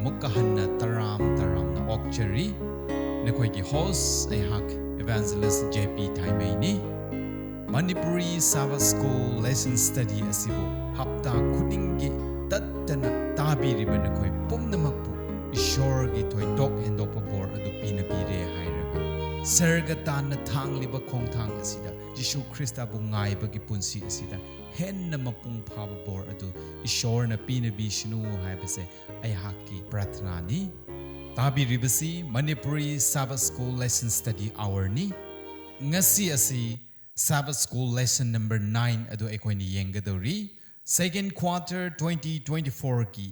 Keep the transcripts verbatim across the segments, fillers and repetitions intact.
ꯑꯃꯨꯛꯀ ꯍꯟꯅ ꯇꯔꯥꯝ ꯇꯔꯥꯝꯅ ꯑꯣꯛꯆꯔꯤ꯫ ꯅꯈꯣꯏꯒꯤ host ꯑꯩꯍꯥꯛ Evangelist J P ꯊꯥꯏꯃꯩꯅꯤ꯫ Manipuri Sabbath School Lesson Study ꯑꯁꯤꯕꯨ ꯍꯞꯇꯥ ꯈꯨꯗꯤꯡꯒꯤ ꯇꯠꯇꯅ ꯇꯥꯕꯤꯔꯤꯕ ꯅꯈꯣꯏ ꯄꯨꯝꯅꯃꯛꯄꯨ ꯏꯁꯣꯔꯒꯤ ꯊꯣꯏꯗꯣꯛ ꯍꯦꯟꯗꯣꯛꯄ ꯕꯣꯔ ꯑꯗꯨ ꯄꯤꯅꯕꯤꯔꯦ ꯍꯥꯏꯔꯒ, ꯁꯔꯒ ꯇꯥꯟꯅ ꯊꯥꯡꯂꯤꯕ ꯈꯣꯡꯊꯥꯡ ꯑꯁꯤꯗ ꯖꯤꯁꯨ ꯈ꯭ꯔꯤꯁꯇꯕꯨ ꯉꯥꯏꯕꯒꯤ ꯄꯨꯟꯁꯤ ꯑꯁꯤꯗ ꯍꯦꯟꯅ ꯃꯄꯨꯡ ꯐꯥꯕ ꯕꯣꯔ ꯑꯗꯨ ꯏꯁꯣꯔꯅ ꯄꯤꯅꯕꯤꯁꯅꯨ ꯍꯥꯏꯕꯁꯦ ꯑꯩꯍꯥꯛꯀꯤ ꯄ꯭ꯔꯥꯔꯊꯅꯥꯅꯤ꯫ ꯇꯥꯕꯤꯔꯤꯕꯁꯤ Manipuri Sabbath School Lesson Study Hourꯅꯤ꯫ ꯉꯁꯤ ꯑꯁꯤ Sabbath School Lesson number nine ꯑꯗꯨ ꯑꯩꯈꯣꯏꯅ ꯌꯦꯡꯒꯗꯧꯔꯤ꯫ Second quarter twenty twenty-fourꯒꯤ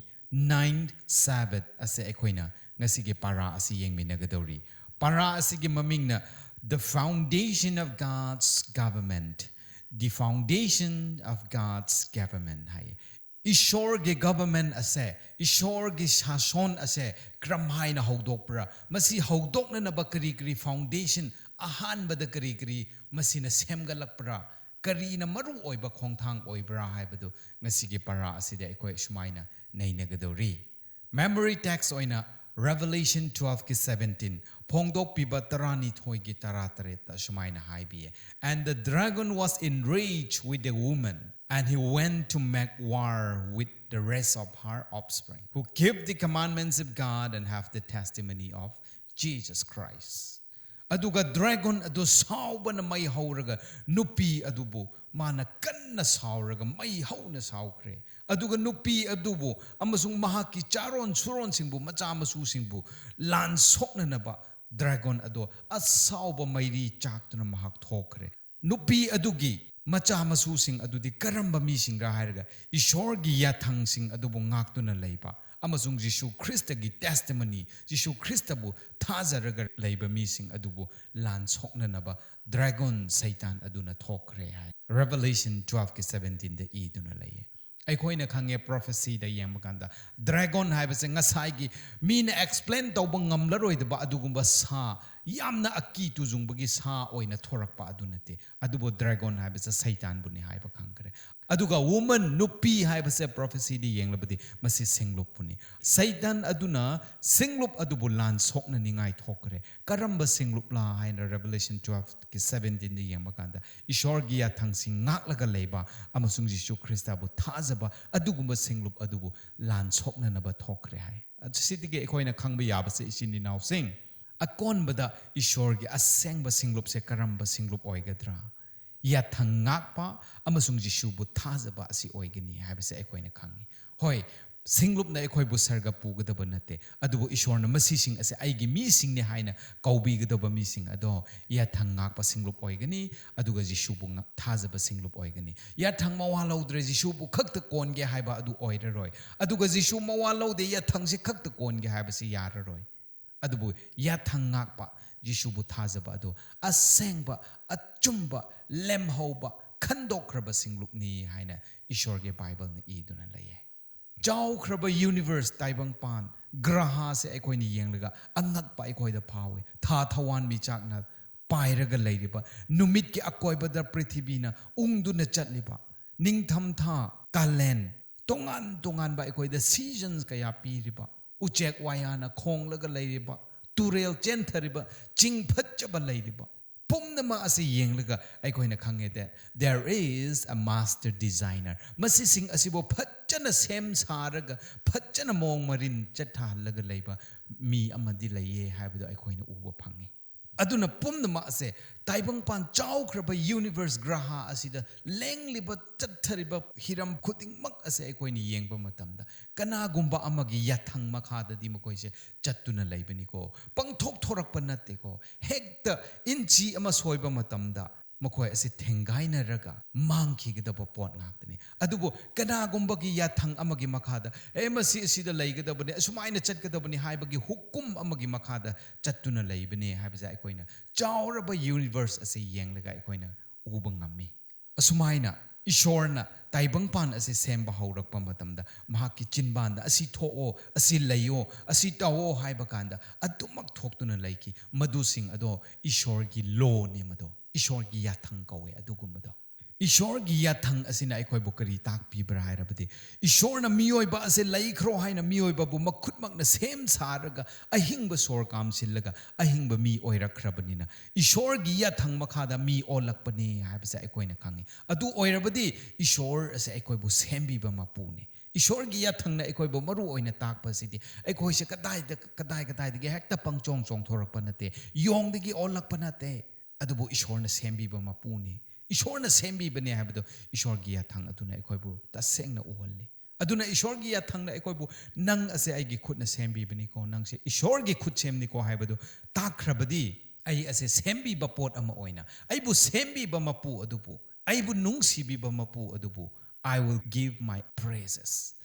ninth Sabbath ꯑꯁꯦ ꯑꯩꯈꯣꯏꯅ ꯉꯁꯤꯒꯤ ꯄꯥꯔꯥ ꯑꯁꯤ ꯌꯦꯡꯃꯤꯟꯅꯒꯗꯧꯔꯤ꯫ ꯄꯥꯔꯥ ꯑꯁꯤꯒꯤ ꯃꯃꯤꯡꯅ The Foundation of God's Government, The Foundation of God's Government ꯍꯥꯏꯌꯦ꯫ ꯏꯁꯣꯔꯒꯤ government ꯑꯁꯦ, ꯏꯁꯣꯔꯒꯤ ꯁꯥꯁꯣꯟ ꯑꯁꯦ ꯀꯔꯝ ꯍꯥꯏꯅ ꯍꯧꯗꯣꯛꯄ꯭ꯔꯥ? ꯃꯁꯤ ꯍꯧꯗꯣꯛꯅꯅꯕ ꯀꯔꯤ ꯀꯔꯤ foundation, ꯑꯍꯥꯟꯕꯗ ꯀꯔꯤ ꯀꯔꯤ ꯃꯁꯤꯅ ꯁꯦꯝꯒꯠꯂꯛꯄ꯭ꯔꯥ? ꯀꯔꯤꯅ ꯃꯔꯨ ꯑꯣꯏꯕ ꯈꯣꯡꯊꯥꯡ ꯑꯣꯏꯕ꯭ꯔꯥ ꯍꯥꯏꯕꯗꯨ ꯉꯁꯤꯒꯤ ꯄꯥꯔꯥ ꯑꯁꯤꯗ ꯑꯩꯈꯣꯏ ꯁꯨꯃꯥꯏꯅ ꯅꯩꯅꯒꯗꯧꯔꯤ꯫ Memory text ꯑꯣꯏꯅ Revelation twelveꯀꯤ seventeen, ꯐꯣꯡꯗꯣꯛꯄꯤꯕ ꯇꯔꯥꯅꯤꯊꯣꯏꯒꯤ ꯇꯔꯥꯇꯔꯦꯠꯇ ꯁꯨꯃꯥꯏꯅ ꯍꯥꯏꯕꯤꯌꯦ, "And the dragon was enraged with the woman, and he went to make war with the rest of her offspring, who keep the commandments of God and have the testimony of Jesus Christ." ꯑꯗꯨꯒ dragon ꯑꯗꯨ ꯁꯥꯎꯕꯅ ꯃꯩ ꯍꯧꯔꯒ ꯅꯨꯄꯤ ꯑꯗꯨꯕꯨ ꯃꯥꯅ ꯀꯟꯅ ꯁꯥꯎꯔꯒ ꯃꯩ ꯍꯧꯅ ꯁꯥꯎꯈ꯭ꯔꯦ꯫ ꯑꯗꯨꯒ ꯅꯨꯄꯤ ꯑꯗꯨꯕꯨ ꯑꯃꯁꯨꯡ ꯃꯍꯥꯛꯀꯤ ꯆꯥꯔꯣꯟ ꯁꯨꯔꯣꯟꯁꯤꯡꯕꯨ, ꯃꯆꯥ ꯃꯁꯨꯁꯤꯡꯕꯨ ꯂꯥꯟ ꯁꯣꯛꯅꯅꯕ dragon ꯑꯗꯣ ꯑꯁꯥꯎꯕ ꯃꯩꯔꯤ ꯆꯥꯛꯇꯨꯅ ꯃꯍꯥꯛ ꯊꯣꯛꯈ꯭ꯔꯦ꯫ ꯅꯨꯄꯤ ꯑꯗꯨꯒꯤ ꯃꯆꯥ ꯃꯁꯨꯁꯤꯡ ꯑꯗꯨꯗꯤ ꯀꯔꯝꯕ ꯃꯤꯁꯤꯡꯔꯥ ꯍꯥꯏꯔꯒ, ꯏꯁꯣꯔꯒꯤ ꯌꯥꯊꯪꯁꯤꯡ ꯑꯗꯨꯕꯨ ꯉꯥꯛꯇꯨꯅ ꯂꯩꯕ ꯑꯃꯁꯨꯡ ꯖꯤꯁꯨ ꯈ꯭ꯔꯤꯁꯇꯒꯤ testimony, ꯖꯤꯁꯨ ꯈ꯭ꯔꯤꯁꯇꯕꯨ ꯊꯥꯖꯔꯒ ꯂꯩꯕ ꯃꯤꯁꯤꯡ ꯑꯗꯨꯕꯨ ꯂꯥꯟ ꯁꯣꯛꯅꯅꯕ dragon ꯁꯩꯇꯥꯟ ꯑꯗꯨꯅ ꯊꯣꯛꯈ꯭ꯔꯦ ꯍꯥꯏ꯫ Revelation twelveꯀꯤ seventeenꯗ ꯏꯗꯨꯅ ꯂꯩꯌꯦ꯫ ꯑꯩꯈꯣꯏꯅ ꯈꯪꯉꯦ, prophecyꯗ ꯌꯦꯡꯕ ꯀꯥꯟꯗ dragon ꯍꯥꯏꯕꯁꯦ ꯉꯁꯥꯏꯒꯤ ꯃꯤꯅ explain ꯇꯧꯕ ꯉꯝꯂꯔꯣꯏꯗꯕ ꯑꯗꯨꯒꯨꯝꯕ ꯁꯥ, ꯌꯥꯝꯅ ꯑꯀꯤ ꯇꯨꯖꯨꯡꯕꯒꯤ ꯁꯥ ꯑꯣꯏꯅ ꯊꯣꯔꯛꯄ ꯑꯗꯨ ꯅꯠꯇꯦ꯫ ꯑꯗꯨꯕꯨ ꯗ꯭ꯔꯦꯒꯣꯟ ꯍꯥꯏꯕꯁꯦ ꯁꯩꯇꯥꯟꯕꯨꯅꯤ ꯍꯥꯏꯕ ꯈꯪꯈ꯭ꯔꯦ꯫ ꯑꯗꯨꯒ ꯋꯨꯃꯟ, ꯅꯨꯄꯤ ꯍꯥꯏꯕꯁꯦ ꯄ꯭ꯔꯣꯐꯦꯁꯤꯗ ꯌꯦꯡꯂꯕꯗꯤ ꯃꯁꯤ ꯁꯤꯡꯂꯨꯞꯄꯨꯅꯤ꯫ ꯁꯩꯇꯥꯟ ꯑꯗꯨꯅ ꯁꯤꯡꯂꯨꯞ ꯑꯗꯨꯕꯨ ꯂꯥꯟ ꯁꯣꯛꯅꯅꯤꯡꯉꯥꯏ ꯊꯣꯛꯈ꯭ꯔꯦ꯫ ꯀꯔꯝꯕ ꯁꯤꯡꯂꯨꯞꯂꯥ ꯍꯥꯏꯅ ꯔꯦꯚꯦꯂꯦꯁꯟ ꯇꯨꯋꯦꯜꯐꯀꯤ ꯁꯕꯦꯟꯇꯤꯟꯗ ꯌꯦꯡꯕ ꯀꯥꯟꯗ ꯏꯁꯣꯔꯒꯤ ꯌꯥꯊꯪꯁꯤꯡ ꯉꯥꯛꯂꯒ ꯂꯩꯕ ꯑꯃꯁꯨꯡ ꯖꯤꯁꯨ ꯈ꯭ꯔꯤꯁꯇꯕꯨ ꯊꯥꯖꯕ ꯑꯗꯨꯒꯨꯝꯕ ꯁꯤꯡꯂꯨꯞ ꯑꯗꯨꯕꯨ ꯂꯥꯟ ꯁꯣꯛꯅꯅꯕ ꯊꯣꯛꯈ꯭ꯔꯦ ꯍꯥꯏ꯫ ꯑꯗꯨ ꯁꯤꯗꯒꯤ ꯑꯩꯈꯣꯏꯅ ꯈꯪꯕ ꯌꯥꯕꯁꯦ, ꯏꯆꯤꯟ ꯏꯅꯥꯎꯁꯤꯡ, ꯑꯀꯣꯟꯕꯗ ꯏꯁꯣꯔꯒꯤ ꯑꯁꯦꯡꯕ ꯁꯤꯡꯂꯨꯞꯁꯦ ꯀꯔꯝꯕ ꯁꯤꯡꯂꯨꯞ ꯑꯣꯏꯒꯗ꯭ꯔꯥ? ꯌꯥꯊꯪ ꯉꯥꯛꯄ ꯑꯃꯁꯨꯡ ꯖꯤꯁꯨꯕꯨ ꯊꯥꯖꯕ ꯑꯁꯤ ꯑꯣꯏꯒꯅꯤ ꯍꯥꯏꯕꯁꯦ ꯑꯩꯈꯣꯏꯅ ꯈꯪꯉꯤ꯫ ꯍꯣꯏ, ꯁꯤꯡꯂꯨꯞꯅ ꯑꯩꯈꯣꯏꯕꯨ ꯁꯔꯒ ꯄꯨꯒꯗꯕ ꯅꯠꯇꯦ, ꯑꯗꯨꯕꯨ ꯏꯁꯣꯔꯅ ꯃꯁꯤꯁꯤꯡ ꯑꯁꯦ ꯑꯩꯒꯤ ꯃꯤꯁꯤꯡꯅꯤ ꯍꯥꯏꯅ ꯀꯧꯕꯤꯒꯗꯕ ꯃꯤꯁꯤꯡ ꯑꯗꯣ ꯌꯥꯊꯪ ꯉꯥꯛꯄ ꯁꯤꯡꯂꯨꯞ ꯑꯣꯏꯒꯅꯤ, ꯑꯗꯨꯒ ꯖꯤꯁꯨꯕꯨ ꯉ-, ꯊꯥꯖꯕ ꯁꯤꯡꯂꯨꯞ ꯑꯣꯏꯒꯅꯤ꯫ ꯌꯥꯊꯪ ꯃꯋꯥ ꯂꯧꯗ꯭ꯔꯦ, ꯖꯤꯁꯨꯕꯨ ꯈꯛꯇ ꯀꯣꯟꯒꯦ ꯍꯥꯏꯕ ꯑꯗꯨ ꯑꯣꯏꯔꯔꯣꯏ, ꯑꯗꯨꯒ ꯖꯤꯁꯨ ꯃꯋꯥ ꯂꯧꯗꯦ, ꯌꯥꯊꯪꯁꯤ ꯈꯛꯇ ꯀꯣꯟꯒꯦ ꯍꯥꯏꯕꯁꯤ ꯌꯥꯔꯔꯣꯏ꯫ ꯑꯗꯨꯕꯨ ꯌꯥꯊꯪ ꯉꯥꯛꯄ, ꯖꯤꯁꯨꯕꯨ ꯊꯥꯖꯕ ꯑꯗꯨ ꯑꯁꯦꯡꯕ, ꯑꯆꯨꯝꯕ, ꯂꯦꯝꯍꯧꯕ, ꯈꯟꯗꯣꯛꯈ꯭ꯔꯕ ꯁꯤꯡꯂꯨꯞꯅꯤ ꯍꯥꯏꯅ ꯏꯁꯣꯔꯒꯤ ꯕꯥꯏꯕꯜꯅ ꯏꯗꯨꯅ ꯂꯩꯌꯦ꯫ ꯆꯥꯎꯈ꯭ꯔꯕ ꯌꯨꯅꯤꯚꯔꯁ, ꯇꯥꯏꯕꯪꯄꯥꯟ, ꯒ꯭ꯔꯍꯥꯁꯦ ꯑꯩꯈꯣꯏꯅ ꯌꯦꯡꯂꯒ ꯑꯉꯛꯄ ꯑꯩꯈꯣꯏꯗ ꯐꯥꯎꯏ꯫ ꯊꯥ ꯊꯋꯥꯟꯃꯤꯆꯥꯛꯅ ꯄꯥꯏꯔꯒ ꯂꯩꯔꯤꯕ, ꯅꯨꯃꯤꯠꯀꯤ ꯑꯀꯣꯏꯕꯗ ꯄ꯭ꯔꯤꯊꯤꯕꯤꯅ ꯎꯪꯗꯨꯅ ꯆꯠꯂꯤꯕ, ꯅꯤꯡꯊꯝꯊꯥ, ꯀꯥꯂꯦꯟ, ꯇꯣꯉꯥꯟ ꯇꯣꯉꯥꯟꯕ ꯑꯩꯈꯣꯏꯗ ꯁꯤꯖꯟꯁ ꯀꯌꯥ ꯄꯤꯔꯤꯕ, ꯎꯆꯦꯛ ꯋꯥꯌꯥꯅ ꯈꯣꯡꯂꯒ ꯂꯩꯔꯤꯕ, ꯇꯨꯔꯦꯜ ꯆꯦꯟꯊꯔꯤꯕ, ꯆꯤꯡ ꯐꯖꯕ ꯂꯩꯔꯤꯕ, ꯄꯨꯝꯅꯃꯛ ꯑꯁꯤ ꯌꯦꯡꯂꯒ ꯑꯩꯈꯣꯏꯅ ꯈꯪꯉꯦ that there is a master designer꯫ ꯃꯁꯤꯁꯤꯡ ꯑꯁꯤꯕꯨ ꯐꯖꯅ ꯁꯦꯝ ꯁꯥꯔꯒ, ꯐꯖꯅ ꯃꯑꯣꯡ ꯃꯔꯤꯟ ꯆꯠꯊꯍꯜꯂꯒ ꯂꯩꯕ ꯃꯤ ꯑꯃꯗꯤ ꯂꯩꯌꯦ ꯍꯥꯏꯕꯗꯨ ꯑꯩꯈꯣꯏꯅ ꯎꯕ ꯐꯪꯉꯤ꯫ ꯑꯗꯨꯅ ꯄꯨꯝꯅꯃꯛ ꯑꯁꯦ, ꯇꯥꯏꯕꯪꯄꯥꯟ ꯆꯥꯎꯈ꯭ꯔꯕ ꯌꯨꯅꯤꯚꯔꯁ ꯒ꯭ꯔꯍ ꯑꯁꯤꯗ ꯂꯦꯡꯂꯤꯕ, ꯆꯠꯊꯔꯤꯕ ꯍꯤꯔꯝ ꯈꯨꯗꯤꯡꯃꯛ ꯑꯁꯦ ꯑꯩꯈꯣꯏꯅ ꯌꯦꯡꯕ ꯃꯇꯝꯗ, ꯀꯅꯥꯒꯨꯝꯕ ꯑꯃꯒꯤ ꯌꯥꯊꯪ ꯃꯈꯥꯗꯗꯤ ꯃꯈꯣꯏꯁꯦ ꯆꯠꯇꯨꯅ ꯂꯩꯕꯅꯤꯀꯣ꯫ ꯄꯪꯊꯣꯛ ꯊꯣꯔꯛꯄ ꯅꯠꯇꯦꯀꯣ꯫ ꯍꯦꯛꯇ ꯏꯟꯆꯤ ꯑꯃ ꯁꯣꯏꯕ ꯃꯇꯝꯗ ꯃꯈꯣꯏ ꯑꯁꯤ ꯊꯦꯡꯒꯥꯏꯅꯔꯒ ꯃꯥꯡꯈꯤꯒꯗꯕ ꯄꯣꯠ ꯉꯥꯛꯇꯅꯤ꯫ ꯑꯗꯨꯕꯨ ꯀꯅꯥꯒꯨꯝꯕꯒꯤ ꯌꯥꯊꯪ ꯑꯃꯒꯤ ꯃꯈꯥꯗ, "ꯑꯦ, ꯃꯁꯤ ꯑꯁꯤꯗ ꯂꯩꯒꯗꯕꯅꯤ, ꯑꯁꯨꯃꯥꯏꯅ ꯆꯠꯀꯗꯕꯅꯤ" ꯍꯥꯏꯕꯒꯤ ꯍꯨꯀꯨꯝ ꯑꯃꯒꯤ ꯃꯈꯥꯗ ꯆꯠꯇꯨꯅ ꯂꯩꯕꯅꯤ ꯍꯥꯏꯕꯁꯦ ꯑꯩꯈꯣꯏꯅ ꯆꯥꯎꯔꯕ ꯌꯨꯅꯤꯚꯔꯁ ꯑꯁꯤ ꯌꯦꯡꯂꯒ ꯑꯩꯈꯣꯏꯅ ꯎꯕ ꯉꯝꯃꯤ꯫ ꯑꯁꯨꯃꯥꯏꯅ ꯏꯁꯣꯔꯅ ꯇꯥꯏꯕꯪꯄꯥꯟ ꯑꯁꯤ ꯁꯦꯝꯕ ꯍꯧꯔꯛꯄ ꯃꯇꯝꯗ ꯃꯍꯥꯛꯀꯤ ꯆꯤꯟꯕꯥꯟꯗ "ꯑꯁꯤ ꯊꯣꯛꯑꯣ, ꯑꯁꯤ ꯂꯩꯌꯣ, ꯑꯁꯤ ꯇꯧꯑꯣ" ꯍꯥꯏꯕ ꯀꯥꯟꯗ ꯑꯗꯨꯃꯛ ꯊꯣꯛꯇꯨꯅ ꯂꯩꯈꯤ꯫ ꯃꯗꯨꯁꯤꯡ ꯑꯗꯣ ꯏꯁꯣꯔꯒꯤ ꯂꯣꯅꯦ, ꯃꯗꯣ ꯏꯁꯣꯔꯒꯤ ꯌꯥꯊꯪ ꯀꯧꯋꯦ꯫ ꯑꯗꯨꯒꯨꯝꯕꯗꯣ ꯏꯁꯣꯔꯒꯤ ꯌꯥꯊꯪ ꯑꯁꯤꯅ ꯑꯩꯈꯣꯏꯕꯨ ꯀꯔꯤ ꯇꯥꯛꯄꯤꯕ꯭ꯔꯥ ꯍꯥꯏꯔꯕꯗꯤ, ꯏꯁꯣꯔꯅ ꯃꯤꯑꯣꯏꯕ ꯑꯁꯦ ꯂꯩꯈ꯭ꯔꯣ ꯍꯥꯏꯅ ꯃꯤꯑꯣꯏꯕꯕꯨ ꯃꯈꯨꯠꯃꯛꯅ ꯁꯦꯝ ꯁꯥꯔꯒ ꯑꯍꯤꯡꯕ ꯁꯣꯔ ꯀꯥꯝꯁꯤꯜꯂꯒ ꯑꯍꯤꯡꯕ ꯃꯤ ꯑꯣꯏꯔꯛꯈ꯭ꯔꯕꯅꯤꯅ ꯏꯁꯣꯔꯒꯤ ꯌꯥꯊꯪ ꯃꯈꯥꯗ ꯃꯤ ꯑꯣꯜꯂꯛꯄꯅꯦ ꯍꯥꯏꯕꯁꯦ ꯑꯩꯈꯣꯏꯅ ꯈꯪꯉꯤ꯫ ꯑꯗꯨ ꯑꯣꯏꯔꯕꯗꯤ ꯏꯁꯣꯔ ꯑꯁꯦ ꯑꯩꯈꯣꯏꯕꯨ ꯁꯦꯝꯕꯤꯕ ꯃꯄꯨꯅꯦ꯫ ꯏꯁꯣꯔꯒꯤ ꯌꯥꯊꯪꯅ ꯑꯩꯈꯣꯏꯕꯨ ꯃꯔꯨ ꯑꯣꯏꯅ ꯇꯥꯛꯄꯁꯤꯗꯤ ꯑꯩꯈꯣꯏꯁꯦ ꯀꯗꯥꯏꯗ, ꯀꯗꯥꯏ ꯀꯗꯥꯏꯗꯒꯤ ꯍꯦꯛꯇ ꯄꯪꯆꯣꯡ ꯆꯣꯡꯊꯣꯔꯛꯄ ꯅꯠꯇꯦ, ꯌꯣꯡꯗꯒꯤ ꯑꯣꯜꯂꯛꯄ ꯅꯠꯇꯦ, ꯑꯗꯨꯕꯨ ꯏꯁꯣꯔꯅ ꯁꯦꯝꯕꯤꯕ ꯃꯄꯨꯅꯤ꯫ ꯏꯁꯣꯔꯅ ꯁꯦꯝꯕꯤꯕꯅꯦ ꯍꯥꯏꯕꯗꯣ ꯏꯁꯣꯔꯒꯤ ꯌꯥꯊꯪ ꯑꯗꯨꯅ ꯑꯩꯈꯣꯏꯕꯨ ꯇꯁꯦꯡꯅ ꯎꯍꯜꯂꯤ꯫ ꯑꯗꯨꯅ ꯏꯁꯣꯔꯒꯤ ꯌꯥꯊꯪꯅ ꯑꯩꯈꯣꯏꯕꯨ "ꯅꯪ ꯑꯁꯦ ꯑꯩꯒꯤ ꯈꯨꯠꯅ ꯁꯦꯝꯕꯤꯕꯅꯤꯀꯣ, ꯅꯪꯁꯦ ꯏꯁꯣꯔꯒꯤ ꯈꯨꯠꯁꯦꯝꯅꯤꯀꯣ" ꯍꯥꯏꯕꯗꯨ ꯇꯥꯛꯈ꯭ꯔꯕꯗꯤ, ꯑꯩ ꯑꯁꯦ ꯁꯦꯝꯕꯤꯕ ꯄꯣꯠ ꯑꯃ ꯑꯣꯏꯅ, ꯑꯩꯕꯨ ꯁꯦꯝꯕꯤꯕ ꯃꯄꯨ ꯑꯗꯨꯕꯨ, ꯑꯩꯕꯨ ꯅꯨꯡꯁꯤꯕꯤꯕ ꯃꯄꯨ ꯑꯗꯨꯕꯨ, "I will give my praises."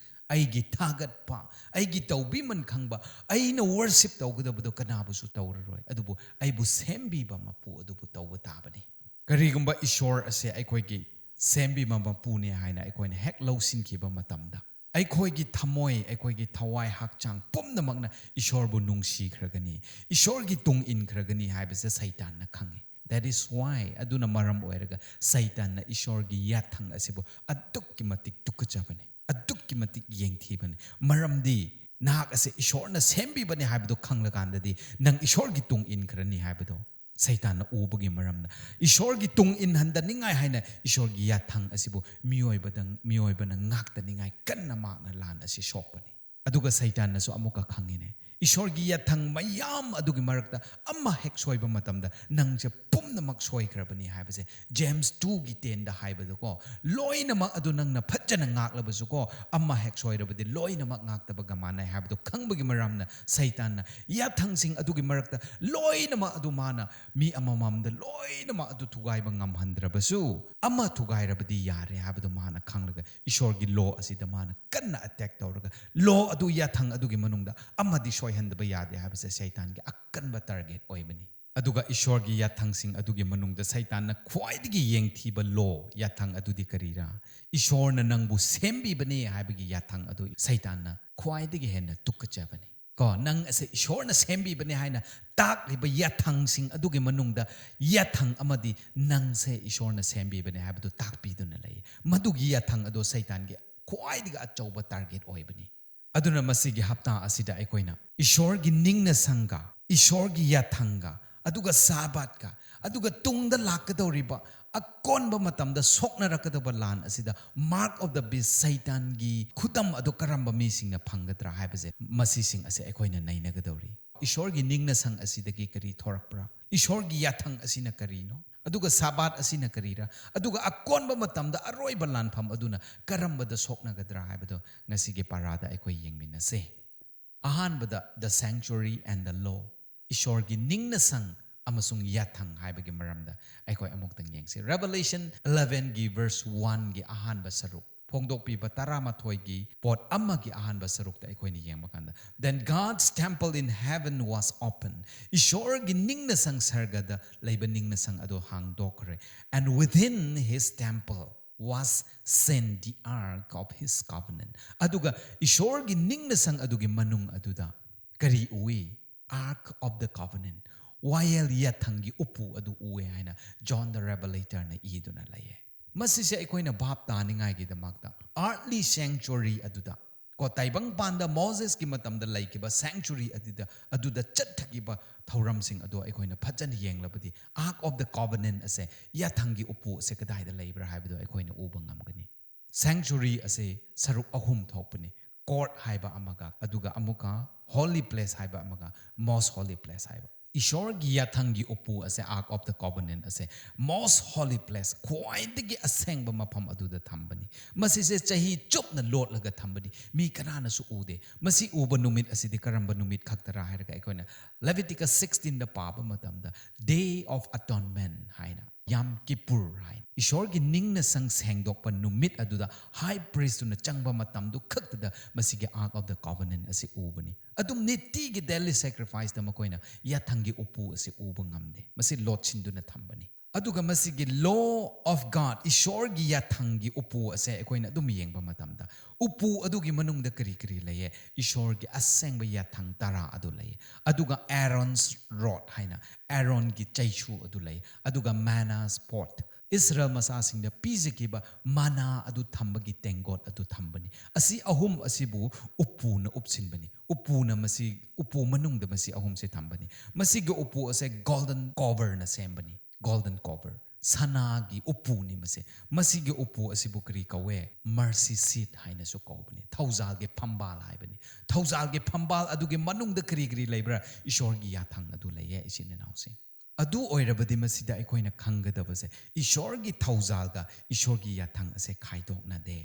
ꯑꯩꯒꯤ ꯊꯥꯒꯠꯄ, ꯑꯩꯒꯤ ꯇꯧꯕꯤꯃꯟ ꯈꯪꯕ, ꯑꯩꯅ ꯋꯔꯁꯤꯞ ꯇꯧꯒꯗꯕꯗꯣ ꯀꯅꯥꯕꯨꯁꯨ ꯇꯧꯔꯔꯣꯏ, ꯑꯗꯨꯕꯨ ꯑꯩꯕꯨ ꯁꯦꯝꯕꯤꯕ ꯃꯄꯨ ꯑꯗꯨꯕꯨ ꯇꯧꯕ ꯇꯥꯕꯅꯤ꯫ ꯀꯔꯤꯒꯨꯝꯕ ꯏꯁꯣꯔ ꯑꯁꯦ ꯑꯩꯈꯣꯏꯒꯤ ꯁꯦꯝꯕꯤꯕ ꯃꯄꯨꯅꯦ ꯍꯥꯏꯅ ꯑꯩꯈꯣꯏꯅ ꯍꯦꯛ ꯂꯧꯁꯤꯟꯈꯤꯕ ꯃꯇꯝꯗ, ꯑꯩꯈꯣꯏꯒꯤ ꯊꯃꯣꯏ, ꯑꯩꯈꯣꯏꯒꯤ ꯊꯋꯥꯏ ꯍꯛꯆꯥꯡ ꯄꯨꯝꯅꯃꯛꯅ ꯏꯁꯣꯔꯕꯨ ꯅꯨꯡꯁꯤꯈ꯭ꯔꯒꯅꯤ, ꯏꯁꯣꯔꯒꯤ ꯇꯨꯡ ꯏꯟꯈ꯭ꯔꯒꯅꯤ ꯍꯥꯏꯕꯁꯦ ꯁꯩꯇꯥꯟꯅ ꯈꯪꯉꯤ꯫ That is why, ꯑꯗꯨꯅ ꯃꯔꯝ ꯑꯣꯏꯔꯒ ꯁꯩꯇꯥꯟꯅ ꯏꯁꯣꯔꯒꯤ ꯌꯥꯊꯪ ꯑꯁꯤꯕꯨ ꯑꯗꯨꯛꯀꯤ ꯃꯇꯤꯛ ꯇꯨꯀꯠꯆꯕꯅꯤ, ꯑꯗꯨꯛꯀꯤ ꯃꯇꯤꯛ ꯌꯦꯡꯊꯤꯕꯅꯤ꯫ ꯃꯔꯝꯗꯤ ꯅꯍꯥꯛ ꯑꯁꯦ ꯏꯁꯣꯔꯅ ꯁꯦꯝꯕꯤꯕꯅꯤ ꯍꯥꯏꯕꯗꯣ ꯈꯪꯂꯀꯥꯟꯗꯗꯤ ꯅꯪ ꯏꯁꯣꯔꯒꯤ ꯇꯨꯡ ꯏꯟꯈ꯭ꯔꯅꯤ ꯍꯥꯏꯕꯗꯣ ꯁꯩꯇꯥꯟꯅ ꯎꯕꯒꯤ ꯃꯔꯝꯅ, ꯏꯁꯣꯔꯒꯤ ꯇꯨꯡ ꯏꯟꯍꯟꯗꯅꯤꯡꯉꯥꯏ ꯍꯥꯏꯅ ꯏꯁꯣꯔꯒꯤ ꯌꯥꯊꯪ ꯑꯁꯤꯕꯨ ꯃꯤꯑꯣꯏꯕꯗ, ꯃꯤꯑꯣꯏꯕꯅ ꯉꯥꯛꯇꯅꯤꯡꯉꯥꯏ ꯀꯟꯅ ꯃꯍꯥꯛꯅ ꯂꯥꯟ ꯑꯁꯤ ꯁꯣꯛꯄꯅꯤ꯫ ꯑꯗꯨꯒ ꯁꯩꯇꯥꯟꯅꯁꯨ ꯑꯃꯨꯛꯀ ꯈꯪꯉꯤꯅꯦ, ꯏꯁꯣꯔꯒꯤ ꯌꯥꯊꯪ ꯃꯌꯥꯝ ꯑꯗꯨꯒꯤ ꯃꯔꯛꯇ ꯑꯃ ꯍꯦꯛ ꯁꯣꯏꯕ ꯃꯇꯝꯗ ꯅꯪꯁꯦ ꯄꯨꯝꯅꯃꯛ ꯁꯣꯏꯈ꯭ꯔꯕꯅꯤ ꯍꯥꯏꯕꯁꯦ꯫ ꯖꯦꯝꯁ ꯇꯨꯒꯤ ꯇꯦꯟꯗ ꯍꯥꯏꯕꯗꯀꯣ, ꯂꯣꯏꯅꯃꯛ ꯑꯗꯨ ꯅꯪꯅ ꯐꯖꯅ ꯉꯥꯛꯂꯕꯁꯨꯀꯣ, ꯑꯃ ꯍꯦꯛ ꯁꯣꯏꯔꯕꯗꯤ ꯂꯣꯏꯅꯃꯛ ꯉꯥꯛꯇꯕꯒ ꯃꯥꯟꯅꯩ ꯍꯥꯏꯕꯗꯣ ꯈꯪꯕꯒꯤ ꯃꯔꯝꯅ ꯁꯩꯇꯥꯟꯅ ꯌꯥꯊꯪꯁꯤꯡ ꯑꯗꯨꯒꯤ ꯃꯔꯛꯇ ꯂꯣꯏꯅꯃꯛ ꯑꯗꯨ ꯃꯥꯅ ꯃꯤ ꯑꯃꯃꯝꯗ ꯂꯣꯏꯅꯃꯛ ꯑꯗꯨ ꯊꯨꯒꯥꯏꯕ ꯉꯝꯍꯟꯗ꯭ꯔꯕꯁꯨ, ꯑꯃ ꯊꯨꯒꯥꯏꯔꯕꯗꯤ ꯌꯥꯔꯦ ꯍꯥꯏꯕꯗꯣ ꯃꯥꯅ ꯈꯪꯂꯒ ꯏꯁꯣꯔꯒꯤ ꯂꯣ ꯑꯁꯤꯗ ꯃꯥꯅ ꯀꯟꯅ ꯑꯦꯇꯦꯛ ꯇꯧꯔꯒ, ꯂꯣ ꯑꯗꯨ, ꯌꯥꯊꯪ ꯑꯗꯨꯒꯤ ꯃꯅꯨꯡꯗ ꯑꯃꯗꯤ ꯁꯣꯏꯍꯟꯗꯕ ꯌꯥꯗꯦ ꯍꯥꯏꯕꯁꯦ ꯁꯩꯇꯥꯟꯒꯤ ꯑꯀꯟꯕ ꯇꯥꯔꯒꯦꯠ ꯑꯣꯏꯕꯅꯤ꯫ ꯑꯗꯨꯒ ꯏꯁꯣꯔꯒꯤ ꯌꯥꯊꯪꯁꯤꯡ ꯑꯗꯨꯒꯤ ꯃꯅꯨꯡꯗ ꯁꯩꯇꯥꯟꯅ ꯈ꯭ꯋꯥꯏꯗꯒꯤ ꯌꯦꯡꯊꯤꯕ ꯂꯣ, ꯌꯥꯊꯪ ꯑꯗꯨꯗꯤ ꯀꯔꯤꯔꯥ? ꯏꯁꯣꯔꯅ ꯅꯪꯕꯨ ꯁꯦꯝꯕꯤꯕꯅꯦ ꯍꯥꯏꯕꯒꯤ ꯌꯥꯊꯪ ꯑꯗꯨ ꯁꯩꯇꯥꯟꯅ ꯈ꯭ꯋꯥꯏꯗꯒꯤ ꯍꯦꯟꯅ ꯇꯨꯀꯠꯆꯕꯅꯤ꯫ ꯀꯣ, ꯅꯪ ꯑꯁꯦ ꯏꯁꯣꯔꯅ ꯁꯦꯝꯕꯤꯕꯅꯦ ꯍꯥꯏꯅ ꯇꯥꯛꯂꯤꯕ ꯌꯥꯊꯪꯁꯤꯡ ꯑꯗꯨꯒꯤ ꯃꯅꯨꯡꯗ ꯌꯥꯊꯪ ꯑꯃꯗꯤ ꯅꯪꯁꯦ ꯏꯁꯣꯔꯅ ꯁꯦꯝꯕꯤꯕꯅꯦ ꯍꯥꯏꯕꯗꯨ ꯇꯥꯛꯄꯤꯗꯨꯅ ꯂꯩ꯫ ꯃꯗꯨꯒꯤ ꯌꯥꯊꯪ ꯑꯗꯣ ꯁꯩꯇꯥꯟꯒꯤ ꯈ꯭ꯋꯥꯏꯗꯒꯤ ꯑꯆꯧꯕ ꯇꯥꯔꯒꯦꯠ ꯑꯣꯏꯕꯅꯤ꯫ ꯑꯗꯨꯅ ꯃꯁꯤꯒꯤ ꯍꯞꯇꯥ ꯑꯁꯤꯗ ꯑꯩꯈꯣꯏꯅ ꯏꯁꯣꯔꯒꯤ ꯅꯤꯡꯅ ꯁꯪꯒ, ꯏꯁꯣꯔꯒꯤ ꯌꯥꯊꯪꯒ, ꯑꯗꯨꯒ ꯁꯥꯕꯥꯠꯀ, ꯑꯗꯨꯒ ꯇꯨꯡꯗ ꯂꯥꯛꯀꯗꯧꯔꯤꯕ ꯑꯀꯣꯟꯕ ꯃꯇꯝꯗ ꯁꯣꯛꯅꯔꯛꯀꯗꯕ ꯂꯥꯟ ꯑꯁꯤꯗ mark of the beast ꯁꯩꯇꯥꯟꯒꯤ ꯈꯨꯗꯝ ꯑꯗꯨ ꯀꯔꯝꯕ ꯃꯤꯁꯤꯡꯅ ꯐꯪꯒꯗ꯭ꯔꯥ ꯍꯥꯏꯕꯁꯦ, ꯃꯁꯤꯁꯤꯡ ꯑꯁꯦ ꯑꯩꯈꯣꯏꯅ ꯅꯩꯅꯒꯗꯧꯔꯤ꯫ ꯏꯁꯣꯔꯒꯤ ꯅꯤꯡꯅ ꯁꯪ ꯑꯁꯤꯗꯒꯤ ꯀꯔꯤ ꯊꯣꯔꯛꯄ꯭ꯔꯥ? ꯏꯁꯣꯔꯒꯤ ꯌꯥꯊꯪ ꯑꯁꯤꯅ ꯀꯔꯤꯅꯣ? ꯑꯗꯨꯒ ꯁꯥꯕꯥꯠ ꯑꯁꯤꯅ ꯀꯔꯤꯔꯥ? ꯑꯗꯨꯒ ꯑꯀꯣꯟꯕ ꯃꯇꯝꯗ ꯑꯔꯣꯏꯕ ꯂꯥꯟꯐꯝ ꯑꯗꯨꯅ ꯀꯔꯝꯕꯗ ꯁꯣꯛꯅꯒꯗ꯭ꯔꯥ ꯍꯥꯏꯕꯗꯣ ꯉꯁꯤꯒꯤ ꯄꯥꯔꯥꯗ ꯑꯩꯈꯣꯏ ꯌꯦꯡꯃꯤꯟꯅꯁꯦ꯫ ꯑꯍꯥꯟꯕꯗ, the sanctuary and the law, ꯏꯁꯣꯔꯒꯤ ꯅꯤꯡꯅ ꯁꯪ ꯑꯃꯁꯨꯡ ꯌꯥꯊꯪ ꯍꯥꯏꯕꯒꯤ ꯃꯔꯝꯗ ꯑꯩꯈꯣꯏ ꯑꯃꯨꯛꯇꯪ ꯌꯦꯡꯁꯤ꯫ Revelation elevenꯒꯤ verse oneꯒꯤ ꯑꯍꯥꯟꯕ ꯁꯔꯨꯛ, ꯐꯣꯡꯗꯣꯛꯄꯤꯕ ꯇꯔꯥꯃꯥꯊꯣꯏꯒꯤ ꯄꯣꯠ ꯑꯃꯒꯤ ꯑꯍꯥꯟꯕ ꯁꯔꯨꯛꯇ ꯑꯩꯈꯣꯏꯅ ꯌꯦꯡꯕ ꯀꯥꯟꯗ, "Then God's temple in heaven was open." ꯏꯁꯣꯔꯒꯤ ꯅꯤꯡꯅ ꯁꯪ, ꯁꯔꯒꯗ ꯂꯩꯕ ꯅꯤꯡꯅ ꯁꯪ ꯑꯗꯨ ꯍꯥꯡꯗꯣꯛꯈ꯭ꯔꯦ꯫ "And within his temple was seen the ark of his covenant." ꯑꯗꯨꯒ ꯏꯁꯣꯔꯒꯤ ꯅꯤꯡꯅ ꯁꯪ ꯑꯗꯨꯒꯤ ꯃꯅꯨꯡ ꯑꯗꯨꯗ ꯀꯔꯤ ꯎꯏ? Ark of the Covenant, ꯋꯥꯌꯦꯜ ꯌꯥꯊꯪꯒꯤ ꯎꯄꯨ ꯑꯗꯨ ꯎꯏ ꯍꯥꯏꯅ John the Revelatorꯅ ꯏꯗꯨꯅ ꯂꯩꯌꯦ꯫ ꯃꯁꯤꯁꯦ ꯑꯩꯈꯣꯏꯅ ꯚꯥꯞ ꯇꯥꯅꯤꯡꯉꯥꯏꯒꯤꯗꯃꯛꯇ earthly sanctuary ꯑꯗꯨꯗ, ꯀꯣ, ꯇꯥꯏꯕꯪꯄꯥꯟꯗ ꯃꯣꯁꯦꯁꯀꯤ ꯃꯇꯝꯗ ꯂꯩꯈꯤꯕ sanctuary ꯑꯗꯨꯗ, ꯑꯗꯨꯗ ꯆꯠꯊꯈꯤꯕ ꯊꯧꯔꯝꯁꯤꯡ ꯑꯗꯣ ꯑꯩꯈꯣꯏꯅ ꯐꯖꯅ ꯌꯦꯡꯂꯕꯗꯤ, Ark of the Covenant ꯑꯁꯦ, ꯌꯥꯊꯪꯒꯤ ꯎꯄꯨ ꯑꯁꯦ ꯀꯗꯥꯏꯗ ꯂꯩꯕ꯭ꯔꯥ ꯍꯥꯏꯕꯗꯣ ꯑꯩꯈꯣꯏꯅ ꯎꯕ ꯉꯝꯒꯅꯤ꯫ Sanctuary ꯑꯁꯦ ꯁꯔꯨꯛ ꯑꯍꯨꯝ ꯊꯣꯛꯄꯅꯤ꯫ Court ꯍꯥꯏꯕ ꯑꯃꯒ, ꯑꯗꯨꯒ ꯑꯃꯨꯛꯀ holy place ꯍꯥꯏꯕ ꯑꯃꯒ, most holy place ꯍꯥꯏꯕ꯫ ꯏꯁꯣꯔꯒꯤ ꯌꯥꯊꯪꯒꯤ ꯎꯄꯨ ꯑꯁꯦ, Ark of the Covenant ꯑꯁꯦ, most holy place, ꯈ꯭ꯋꯥꯏꯗꯒꯤ ꯑꯁꯦꯡꯕ ꯃꯐꯝ ꯑꯗꯨꯗ ꯊꯝꯕꯅꯤ꯫ ꯃꯁꯤꯁꯦ ꯆꯍꯤ ꯆꯨꯞꯅ ꯂꯣꯠꯂꯒ ꯊꯝꯕꯅꯤ, ꯃꯤ ꯀꯅꯥꯅꯁꯨ ꯎꯗꯦ꯫ ꯃꯁꯤ ꯎꯕ ꯅꯨꯃꯤꯠ ꯑꯁꯤꯗꯤ ꯀꯔꯝꯕ ꯅꯨꯃꯤꯠ ꯈꯛꯇꯔꯥ ꯍꯥꯏꯔꯒ, ꯑꯩꯈꯣꯏꯅ Leviticus sixteenꯗ ꯄꯥꯕ ꯃꯇꯝꯗ, Day of Atonement ꯍꯥꯏꯅ, ꯌꯥꯝ ꯀꯤꯄꯨꯔ ꯍꯥꯏ꯫ ꯏꯁꯣꯔꯒꯤ ꯅꯤꯡꯅ ꯁꯪ ꯁꯦꯡꯗꯣꯛꯄ ꯅꯨꯃꯤꯠ ꯑꯗꯨꯗ ꯍꯥꯏ ꯄ꯭ꯔꯤꯁꯇꯨꯅ ꯆꯪꯕ ꯃꯇꯝꯗꯨ ꯈꯛꯇꯗ ꯃꯁꯤꯒꯤ Ark of the Covenant ꯑꯁꯤ ꯎꯕꯅꯤ꯫ ꯑꯗꯨꯝ ꯅꯤꯇꯤꯒꯤ daily sacrificeꯇ ꯃꯈꯣꯏꯅ ꯌꯥꯊꯪꯒꯤ ꯎꯄꯨ ꯑꯁꯤ ꯎꯕ ꯉꯝꯗꯦ꯫ ꯃꯁꯤ ꯂꯣꯠꯁꯤꯟꯗꯨꯅ ꯊꯝꯕꯅꯤ꯫ ꯑꯗꯨꯒ ꯃꯁꯤꯒꯤ law of God, ꯏꯁꯣꯔꯒꯤ ꯌꯥꯊꯪꯒꯤ ꯎꯄꯨ ꯑꯁꯦ ꯑꯩꯈꯣꯏꯅ ꯑꯗꯨꯝ ꯌꯦꯡꯕ ꯃꯇꯝꯗ, ꯎꯄꯨ ꯑꯗꯨꯒꯤ ꯃꯅꯨꯡꯗ ꯀꯔꯤ ꯀꯔꯤ ꯂꯩꯌꯦ? ꯏꯁꯣꯔꯒꯤ ꯑꯁꯦꯡꯕ ꯌꯥꯊꯪ ꯇꯔꯥ ꯑꯗꯨ ꯂꯩ꯫ ꯑꯗꯨꯒ Aaron's rod ꯍꯥꯏꯅ ꯑꯦꯔꯣꯟꯒꯤ ꯆꯩꯁꯨ ꯑꯗꯨ ꯂꯩ꯫ ꯑꯗꯨꯒ manna's pot, ꯏꯁꯔꯥꯌꯦꯜ ꯃꯆꯥꯁꯤꯡꯗ ꯄꯤꯖꯈꯤꯕ ꯃꯅꯥ ꯑꯗꯨ ꯊꯝꯕꯒꯤ ꯇꯦꯡꯀꯣꯠ ꯑꯗꯨ ꯊꯝꯕꯅꯤ꯫ ꯑꯁꯤ ꯑꯍꯨꯝ ꯑꯁꯤꯕꯨ ꯎꯄꯨꯅ ꯎꯞꯁꯤꯟꯕꯅꯤ꯫ ꯎꯄꯨꯅ ꯃꯁꯤ, ꯎꯄꯨ ꯃꯅꯨꯡꯗ ꯃꯁꯤ ꯑꯍꯨꯝꯁꯦ ꯊꯝꯕꯅꯤ꯫ ꯃꯁꯤꯒꯤ ꯎꯄꯨ ꯑꯁꯦ golden coverꯅ ꯁꯦꯝꯕꯅꯤ꯫ Golden cover, ꯁꯅꯥꯒꯤ ꯎꯄꯨꯅꯤ ꯃꯁꯦ꯫ ꯃꯁꯤꯒꯤ ꯎꯄꯨ ꯑꯁꯤꯕꯨ ꯀꯔꯤ ꯀꯧꯋꯦ? Mercy seat ꯍꯥꯏꯅꯁꯨ ꯀꯧꯕꯅꯤ꯫ ꯊꯧꯖꯥꯜꯒꯤ ꯐꯝꯕꯥꯜ ꯍꯥꯏꯕꯅꯤ꯫ ꯊꯧꯖꯥꯜꯒꯤ ꯐꯝꯕꯥꯜ ꯑꯗꯨꯒꯤ ꯃꯅꯨꯡꯗ ꯀꯔꯤ ꯀꯔꯤ ꯂꯩꯕ꯭ꯔꯥ? ꯏꯁꯣꯔꯒꯤ ꯌꯥꯊꯪ ꯑꯗꯨ ꯂꯩꯌꯦ, ꯏꯆꯤꯟ ꯏꯅꯥꯎꯁꯤꯡ꯫ ꯑꯗꯨ ꯑꯣꯏꯔꯕꯗꯤ ꯃꯁꯤꯗ ꯑꯩꯈꯣꯏꯅ ꯈꯪꯒꯗꯕꯁꯦ, ꯏꯁꯣꯔꯒꯤ ꯊꯧꯖꯥꯜꯒ ꯏꯁꯣꯔꯒꯤ ꯌꯥꯊꯪ ꯑꯁꯦ ꯈꯥꯏꯗꯣꯛꯅꯗꯦ꯫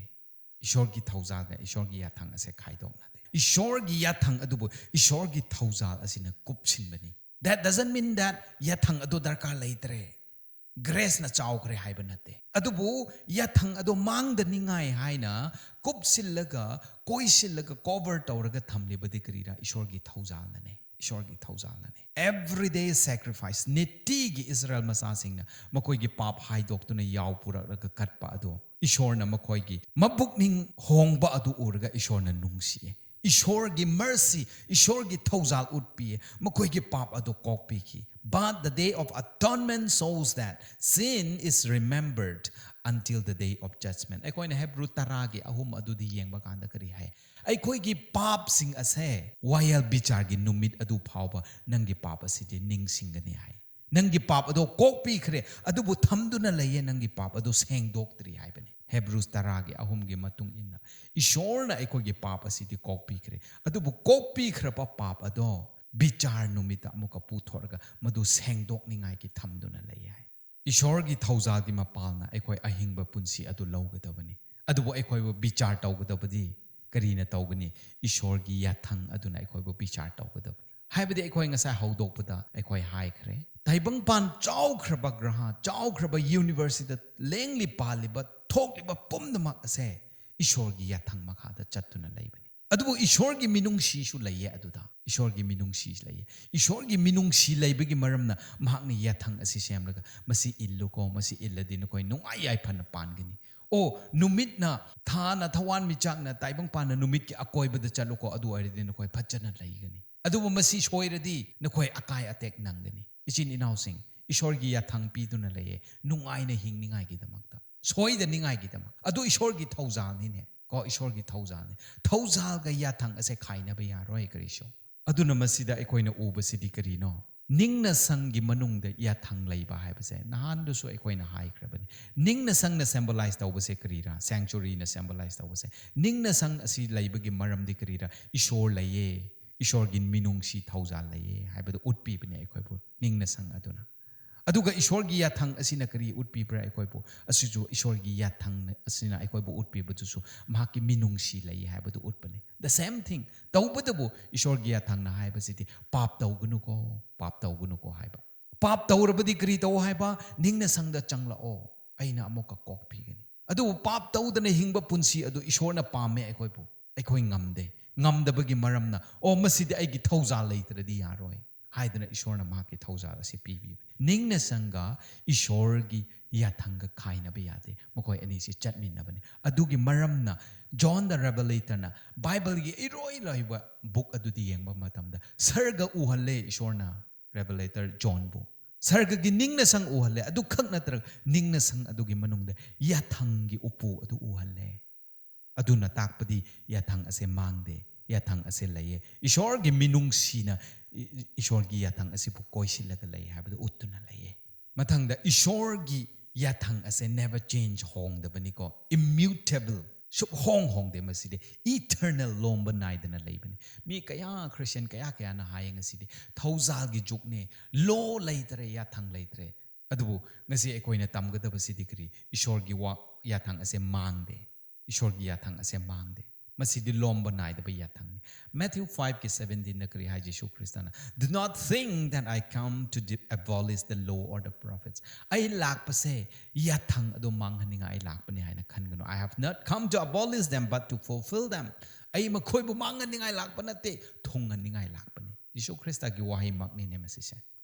ꯏꯁꯣꯔꯒꯤ ꯊꯧꯖꯥꯜꯒ ꯏꯁꯣꯔꯒꯤ ꯌꯥꯊꯪ ꯑꯁꯦ ꯈꯥꯏꯗꯣꯛꯅꯗꯦ꯫ ꯏꯁꯣꯔꯒꯤ ꯌꯥꯊꯪ ꯑꯗꯨꯕꯨ ꯏꯁꯣꯔꯒꯤ ꯊꯧꯖꯥꯜ ꯑꯁꯤꯅ ꯀꯨꯞꯁꯤꯟꯕꯅꯤ꯫ That doesn't mean that ꯌꯥꯊꯪ ꯑꯗꯨ ꯗꯔꯀꯥꯔ ꯂꯩꯇ꯭ꯔꯦ, graceꯅ ꯆꯥꯎꯈ꯭ꯔꯦ ꯍꯥꯏꯕ ꯅꯠꯇꯦ꯫ ꯑꯗꯨꯕꯨ ꯌꯥꯊꯪ ꯑꯗꯨ ꯃꯥꯡꯗꯅꯤꯡꯉꯥꯏ ꯍꯥꯏꯅ ꯀꯨꯞꯁꯤꯜꯂꯒ, ꯀꯣꯏꯁꯤꯜꯂꯒ, cover ꯇꯧꯔꯒ ꯊꯝꯂꯤꯕꯗꯤ ꯀꯔꯤꯔꯥ? ꯏꯁꯣꯔꯒꯤ ꯊꯧꯖꯥꯜꯅꯅꯦ꯫ ꯏꯁꯣꯔꯒꯤ ꯊꯧꯖꯥꯜꯅꯅꯦ꯫ Everyday sacrifice, ꯅꯤꯇꯤꯒꯤ ꯏꯁꯔꯥꯌꯦꯜ ꯃꯆꯥꯁꯤꯡꯅ ꯃꯈꯣꯏꯒꯤ ꯄꯥꯞ ꯍꯥꯏꯗꯣꯛꯇꯨꯅ ꯌꯥꯎ ꯄꯨꯔꯛꯂꯒ ꯀꯠꯄ ꯑꯗꯣ, ꯏꯁꯣꯔꯅ ꯃꯈꯣꯏꯒꯤ ꯃꯕꯨꯛꯅꯤꯡ ꯍꯣꯡꯕ ꯑꯗꯨ ꯎꯔꯒ ꯏꯁꯣꯔꯅ ꯅꯨꯡꯁꯤꯌꯦ꯫ ꯏꯁꯣꯔꯒꯤ mercy, ꯏꯁꯣꯔꯒꯤ ꯊꯧꯖꯥꯜ ꯎꯠꯄꯤꯌꯦ꯫ ꯃꯈꯣꯏꯒꯤ ꯄꯥꯞ ꯑꯗꯨ ꯀꯣꯛꯄꯤꯈꯤ꯫ But the day of atonement shows that sin is remembered until the day of judgment. ꯑꯩꯈꯣꯏꯅ ꯍꯦꯕ꯭ꯔꯨ ꯇꯔꯥꯒꯤ ꯑꯍꯨꯝ ꯑꯗꯨꯗꯤ ꯌꯦꯡꯕ ꯀꯥꯟꯗ ꯀꯔꯤ ꯍꯥꯏ? ꯑꯩꯈꯣꯏꯒꯤ ꯄꯥꯞꯁꯤꯡ ꯑꯁꯦ ꯋꯥꯌꯦꯜ ꯕꯤꯆꯥꯔꯒꯤ ꯅꯨꯃꯤꯠ ꯑꯗꯨ ꯐꯥꯎꯕ ꯅꯪꯒꯤ ꯄꯥꯞ ꯑꯁꯤꯗꯤ ꯅꯤꯡꯁꯤꯡꯒꯅꯤ ꯍꯥꯏ꯫ ꯅꯪꯒꯤ ꯄꯥꯞ ꯑꯗꯣ ꯀꯣꯛꯄꯤꯈ꯭ꯔꯦ, ꯑꯗꯨꯕꯨ ꯊꯝꯗꯨꯅ ꯂꯩꯌꯦ, ꯅꯪꯒꯤ ꯄꯥꯞ ꯑꯗꯣ ꯁꯦꯡꯗꯣꯛꯇ꯭ꯔꯤ ꯍꯥꯏꯕꯅꯤ꯫ ꯍꯦꯕ꯭ꯔꯨꯁ ꯇꯔꯥꯒꯤ ꯑꯍꯨꯝꯒꯤ ꯃꯇꯨꯡ ꯏꯟꯅ ꯏꯁꯣꯔꯅ ꯑꯩꯈꯣꯏꯒꯤ ꯄꯥꯞ ꯑꯁꯤꯗꯤ ꯀꯣꯛꯄꯤꯈ꯭ꯔꯦ, ꯑꯗꯨꯕꯨ ꯀꯣꯛꯄꯤꯈ꯭ꯔꯕ ꯄꯥꯞ ꯑꯗꯣ ꯕꯤꯆꯥꯔ ꯅꯨꯃꯤꯠꯇ ꯑꯃꯨꯛꯀ ꯄꯨꯊꯣꯛꯂꯒ ꯃꯗꯨ ꯁꯦꯡꯗꯣꯛꯅꯤꯡꯉꯥꯏꯒꯤ ꯊꯝꯗꯨꯅ ꯂꯩ ꯍꯥꯏ꯫ ꯏꯁꯣꯔꯒꯤ ꯊꯧꯖꯥꯜꯒꯤ ꯃꯄꯥꯜꯅ ꯑꯩꯈꯣꯏ ꯑꯍꯤꯡꯕ ꯄꯨꯟꯁꯤ ꯑꯗꯨ ꯂꯧꯒꯗꯕꯅꯤ, ꯑꯗꯨꯕꯨ ꯑꯩꯈꯣꯏꯕꯨ ꯕꯤꯆꯥꯔ ꯇꯧꯒꯗꯕꯗꯤ ꯀꯔꯤꯅ ꯇꯧꯒꯅꯤ? ꯏꯁꯣꯔꯒꯤ ꯌꯥꯊꯪ ꯑꯗꯨꯅ ꯑꯩꯈꯣꯏꯕꯨ ꯕꯤꯆꯥꯔ ꯇꯧꯒꯗꯕꯅꯤ꯫ ꯍꯥꯏꯕꯗꯤ ꯑꯩꯈꯣꯏ ꯉꯁꯥꯏ ꯍꯧꯗꯣꯛꯄꯗ ꯑꯩꯈꯣꯏ ꯍꯥꯏꯈ꯭ꯔꯦ, ꯇꯥꯏꯕꯪꯄꯥꯟ ꯆꯥꯎꯈ꯭ꯔꯕ ꯒ꯭ꯔꯍ, ꯆꯥꯎꯈ꯭ꯔꯕ ꯌꯨꯅꯤꯚꯔꯁꯁꯤꯗ ꯂꯦꯡꯂꯤ ꯄꯥꯜꯂꯤꯕ, ꯊꯣꯛꯂꯤꯕ ꯄꯨꯝꯅꯃꯛ ꯑꯁꯦ ꯏꯁꯣꯔꯒꯤ ꯌꯥꯊꯪ ꯃꯈꯥꯗ ꯆꯠꯇꯨꯅ ꯂꯩꯕꯅꯤ꯫ ꯑꯗꯨꯕꯨ ꯏꯁꯣꯔꯒꯤ ꯃꯤꯅꯨꯡꯁꯤꯁꯨ ꯂꯩꯌꯦ ꯑꯗꯨꯗ꯫ ꯏꯁꯣꯔꯒꯤ ꯃꯤꯅꯨꯡꯁꯤ ꯂꯩꯌꯦ꯫ ꯏꯁꯣꯔꯒꯤ ꯃꯤꯅꯨꯡꯁꯤ ꯂꯩꯕꯒꯤ ꯃꯔꯝꯅ ꯃꯍꯥꯛꯅ ꯌꯥꯊꯪ ꯑꯁꯤ ꯁꯦꯝꯂꯒ, "ꯃꯁꯤ ꯏꯜꯂꯨꯀꯣ, ꯃꯁꯤ ꯏꯜꯂꯗꯤ ꯅꯈꯣꯏ ꯅꯨꯡꯉꯥꯏ ꯌꯥꯏꯐꯅ ꯄꯥꯟꯒꯅꯤ꯫ ꯑꯣ, ꯅꯨꯃꯤꯠꯅ, ꯊꯥꯅ, ꯊꯋꯥꯟꯃꯤꯆꯥꯛꯅ, ꯇꯥꯏꯕꯪꯄꯥꯟꯅ ꯅꯨꯃꯤꯠꯀꯤ ꯑꯀꯣꯏꯕꯗ ꯆꯠꯂꯨꯀꯣ, ꯑꯗꯨ ꯑꯣꯏꯔꯗꯤ ꯅꯈꯣꯏ ꯐꯖꯅ ꯂꯩꯒꯅꯤ꯫ ꯑꯗꯨꯕꯨ ꯃꯁꯤ ꯁꯣꯏꯔꯗꯤ ꯅꯈꯣꯏ ꯑꯀꯥꯏ ꯑꯇꯦꯛ ꯅꯪꯒꯅꯤ꯫" ꯏꯆꯤꯟ ꯏꯅꯥꯎꯁꯤꯡ, ꯏꯁꯣꯔꯒꯤ ꯌꯥꯊꯪ ꯄꯤꯗꯨꯅ ꯂꯩꯌꯦ, ꯅꯨꯡꯉꯥꯏꯅ ꯍꯤꯡꯅꯤꯡꯉꯥꯏꯒꯤꯗꯃꯛꯇ, ꯁꯣꯏꯗꯅꯤꯡꯉꯥꯏꯒꯤꯗꯃꯛ꯫ ꯑꯗꯨ ꯏꯁꯣꯔꯒꯤ ꯊꯧꯖꯥꯜꯅꯤꯅꯦ꯫ ꯀꯣ, ꯏꯁꯣꯔꯒꯤ ꯊꯧꯖꯥꯜꯅꯤ꯫ ꯊꯧꯖꯥꯜꯒ ꯌꯥꯊꯪ ꯑꯁꯦ ꯈꯥꯏꯅꯕ ꯌꯥꯔꯣꯏ ꯀꯔꯤꯁꯨ꯫ ꯑꯗꯨꯅ ꯃꯁꯤꯗ ꯑꯩꯈꯣꯏꯅ ꯎꯕꯁꯤꯗꯤ ꯀꯔꯤꯅꯣ? ꯅꯤꯡꯅ ꯁꯪꯒꯤ ꯃꯅꯨꯡꯗ ꯌꯥꯊꯪ ꯂꯩꯕ ꯍꯥꯏꯕꯁꯦ ꯅꯍꯥꯟꯗꯁꯨ ꯑꯩꯈꯣꯏꯅ ꯍꯥꯏꯈ꯭ꯔꯕꯅꯤ꯫ ꯅꯤꯡꯅ ꯁꯪꯅ symbolize ꯇꯧꯕꯁꯦ ꯀꯔꯤꯔꯥ? Sanctuaryꯅ symbolize ꯇꯧꯕꯁꯦ꯫ ꯅꯤꯡꯅ ꯁꯪ ꯑꯁꯤ ꯂꯩꯕꯒꯤ ꯃꯔꯝꯗꯤ ꯀꯔꯤꯔꯥ? ꯏꯁꯣꯔ ꯂꯩꯌꯦ꯫ ꯏꯁꯣꯔꯒꯤ ꯃꯤꯅꯨꯡꯁꯤ ꯊꯧꯖꯥꯜ ꯂꯩꯌꯦ ꯍꯥꯏꯕꯗꯨ ꯎꯠꯄꯤꯕꯅꯦ ꯑꯩꯈꯣꯏꯕꯨ ꯅꯤꯡꯅ ꯁꯪ ꯑꯗꯨꯅ꯫ ꯑꯗꯨꯒ ꯏꯁꯣꯔꯒꯤ ꯌꯥꯊꯪ ꯑꯁꯤꯅ ꯀꯔꯤ ꯎꯠꯄꯤꯕ꯭ꯔꯥ ꯑꯩꯈꯣꯏꯕꯨ? ꯑꯁꯤꯁꯨ ꯏꯁꯣꯔꯒꯤ ꯌꯥꯊꯪ ꯑꯁꯤꯅ ꯑꯩꯈꯣꯏꯕꯨ ꯎꯠꯄꯤꯕꯗꯨꯁꯨ ꯃꯍꯥꯛꯀꯤ ꯃꯤꯅꯨꯡꯁꯤ ꯂꯩ ꯍꯥꯏꯕꯗꯨ ꯎꯠꯄꯅꯤ꯫ The same thing꯫ ꯇꯧꯕꯇꯕꯨ ꯏꯁꯣꯔꯒꯤ ꯌꯥꯊꯪꯅ ꯍꯥꯏꯕꯁꯤꯗꯤ, "ꯄꯥꯞ ꯇꯧꯒꯅꯨꯀꯣ, ꯄꯥꯞ ꯇꯧꯒꯅꯨꯀꯣ" ꯍꯥꯏꯕ꯫ ꯄꯥꯞ ꯇꯧꯔꯕꯗꯤ ꯀꯔꯤ ꯇꯧ ꯍꯥꯏꯕ? "ꯅꯤꯡꯅ ꯁꯪꯗ ꯆꯪꯂꯛꯑꯣ, ꯑꯩꯅ ꯑꯃꯨꯛꯀ ꯀꯣꯛꯄꯤꯒꯅꯤ꯫" ꯑꯗꯨꯕꯨ ꯄꯥꯞ ꯇꯧꯗꯅ ꯍꯤꯡꯕ ꯄꯨꯟꯁꯤ ꯑꯗꯨ ꯏꯁꯣꯔꯅ ꯄꯥꯝꯃꯦ ꯑꯩꯈꯣꯏꯕꯨ꯫ ꯑꯩꯈꯣꯏ ꯉꯝꯗꯦ꯫ ꯉꯝꯗꯕꯒꯤ ꯃꯔꯝꯅ, "ꯑꯣ, ꯃꯁꯤꯗꯤ ꯑꯩꯒꯤ ꯊꯧꯖꯥꯜ ꯂꯩꯇ꯭ꯔꯗꯤ ꯌꯥꯔꯣꯏ" ꯍꯥꯏꯗꯅ ꯏꯁꯣꯔꯅ ꯃꯍꯥꯛꯀꯤ ꯊꯧꯖꯥꯜ ꯑꯁꯤ ꯄꯤꯕꯤꯕꯅꯤ꯫ ꯅꯤꯡꯅ ꯁꯪꯒ ꯏꯁꯣꯔꯒꯤ ꯌꯥꯊꯪꯒ ꯈꯥꯏꯅꯕ ꯌꯥꯗꯦ꯫ ꯃꯈꯣꯏ ꯑꯅꯤꯁꯤ ꯆꯠꯃꯤꯟꯅꯕꯅꯤ꯫ ꯑꯗꯨꯒꯤ ꯃꯔꯝꯅ John the Revelatorꯅ ꯕꯥꯏꯕꯜꯒꯤ ꯏꯔꯣꯏ ꯂꯣꯏꯕ book ꯑꯗꯨꯗꯤ ꯌꯦꯡꯕ ꯃꯇꯝꯗ ꯁꯔꯒ ꯎꯍꯜꯂꯦ ꯏꯁꯣꯔꯅ Revelator Johnꯕꯨ꯫ ꯁꯔꯒꯒꯤ ꯅꯤꯡꯅ ꯁꯪ ꯎꯍꯜꯂꯦ꯫ ꯑꯗꯨ ꯈꯛ ꯅꯠꯇ꯭ꯔꯒ ꯅꯤꯡꯅ ꯁꯪ ꯑꯗꯨꯒꯤ ꯃꯅꯨꯡꯗ ꯌꯥꯊꯪꯒꯤ ꯎꯄꯨ ꯑꯗꯨ ꯎꯍꯜꯂꯦ꯫ ꯑꯗꯨꯅ ꯇꯥꯛꯄꯗꯤ ꯌꯥꯊꯪ ꯑꯁꯦ ꯃꯥꯡꯗꯦ, ꯌꯥꯊꯪ ꯑꯁꯦ ꯂꯩꯌꯦ꯫ ꯏꯁꯣꯔꯒꯤ ꯃꯤꯅꯨꯡꯁꯤꯅ ꯏ-, ꯏꯁꯣꯔꯒꯤ ꯌꯥꯊꯪ ꯑꯁꯤꯕꯨ ꯀꯣꯏꯁꯤꯜꯂꯒ ꯂꯩ ꯍꯥꯏꯕꯗꯨ ꯎꯠꯇꯨꯅ ꯂꯩꯌꯦ꯫ ꯃꯊꯪꯗ, ꯏꯁꯣꯔꯒꯤ ꯌꯥꯊꯪ ꯑꯁꯦ never change, ꯍꯣꯡꯗꯕꯅꯤꯀꯣ, immutable, ꯁꯨꯞꯍꯣꯡ ꯍꯣꯡꯗꯦ꯫ ꯃꯁꯤꯗꯤ eternal, ꯂꯣꯝꯕ ꯅꯥꯏꯗꯅ ꯂꯩꯕꯅꯤ꯫ ꯃꯤ ꯀꯌꯥ, Christian ꯀꯌꯥ ꯀꯌꯥꯅ ꯍꯥꯏꯌꯦ ꯉꯁꯤꯗꯤ ꯊꯧꯖꯥꯜꯒꯤ ꯖꯨꯒꯅꯦ, law ꯂꯩꯇ꯭ꯔꯦ, ꯌꯥꯊꯪ ꯂꯩꯇ꯭ꯔꯦ꯫ ꯑꯗꯨꯕꯨ ꯉꯁꯤ ꯑꯩꯈꯣꯏꯅ ꯇꯝꯒꯗꯕꯁꯤꯗꯤ ꯀꯔꯤ? ꯏꯁꯣꯔꯒꯤ ꯋꯥ, ꯌꯥꯊꯪ ꯑꯁꯦ ꯃꯥꯡꯗꯦ꯫ ꯏꯁꯣꯔꯒꯤ ꯌꯥꯊꯪ ꯑꯁꯦ ꯃꯥꯡꯗꯦ꯫ ꯃꯁꯤꯗꯤ ꯂꯣꯝꯕ ꯅꯥꯏꯗꯕ ꯌꯥꯊꯪꯅꯤ꯫ Matthew five ꯀꯤ seventeen ꯗ ꯀꯔꯤ ꯍꯥꯏ ꯖꯤꯁꯨ ꯈ꯭ꯔꯤꯁꯇꯅ? "Do not think that I come to di- abolish the law or the prophets." ꯑꯩ ꯂꯥꯛꯄꯁꯦ ꯌꯥꯊꯪ ꯑꯗꯨ ꯃꯥꯡꯍꯟꯅꯤꯡꯉꯥꯏ ꯑꯩ ꯂꯥꯛꯄꯅꯤ ꯍꯥꯏꯅ ꯈꯟꯒꯅꯨ꯫ "I have not come to abolish them, but to fulfill them." ꯑꯩ ꯃꯈꯣꯏꯕꯨ ꯃꯥꯡꯍꯟꯅꯤꯡꯉꯥꯏ ꯂꯥꯛꯄ ꯅꯠꯇꯦ, ꯊꯨꯡꯍꯟꯅꯤꯡꯉꯥꯏ ꯂꯥꯛꯄꯅꯤ꯫ ꯖꯤꯁꯨ ꯈ꯭ꯔꯤꯁꯇꯒꯤ ꯋꯥꯍꯩꯃꯛꯅꯤꯅꯦ ꯃꯁꯤꯁꯦ꯫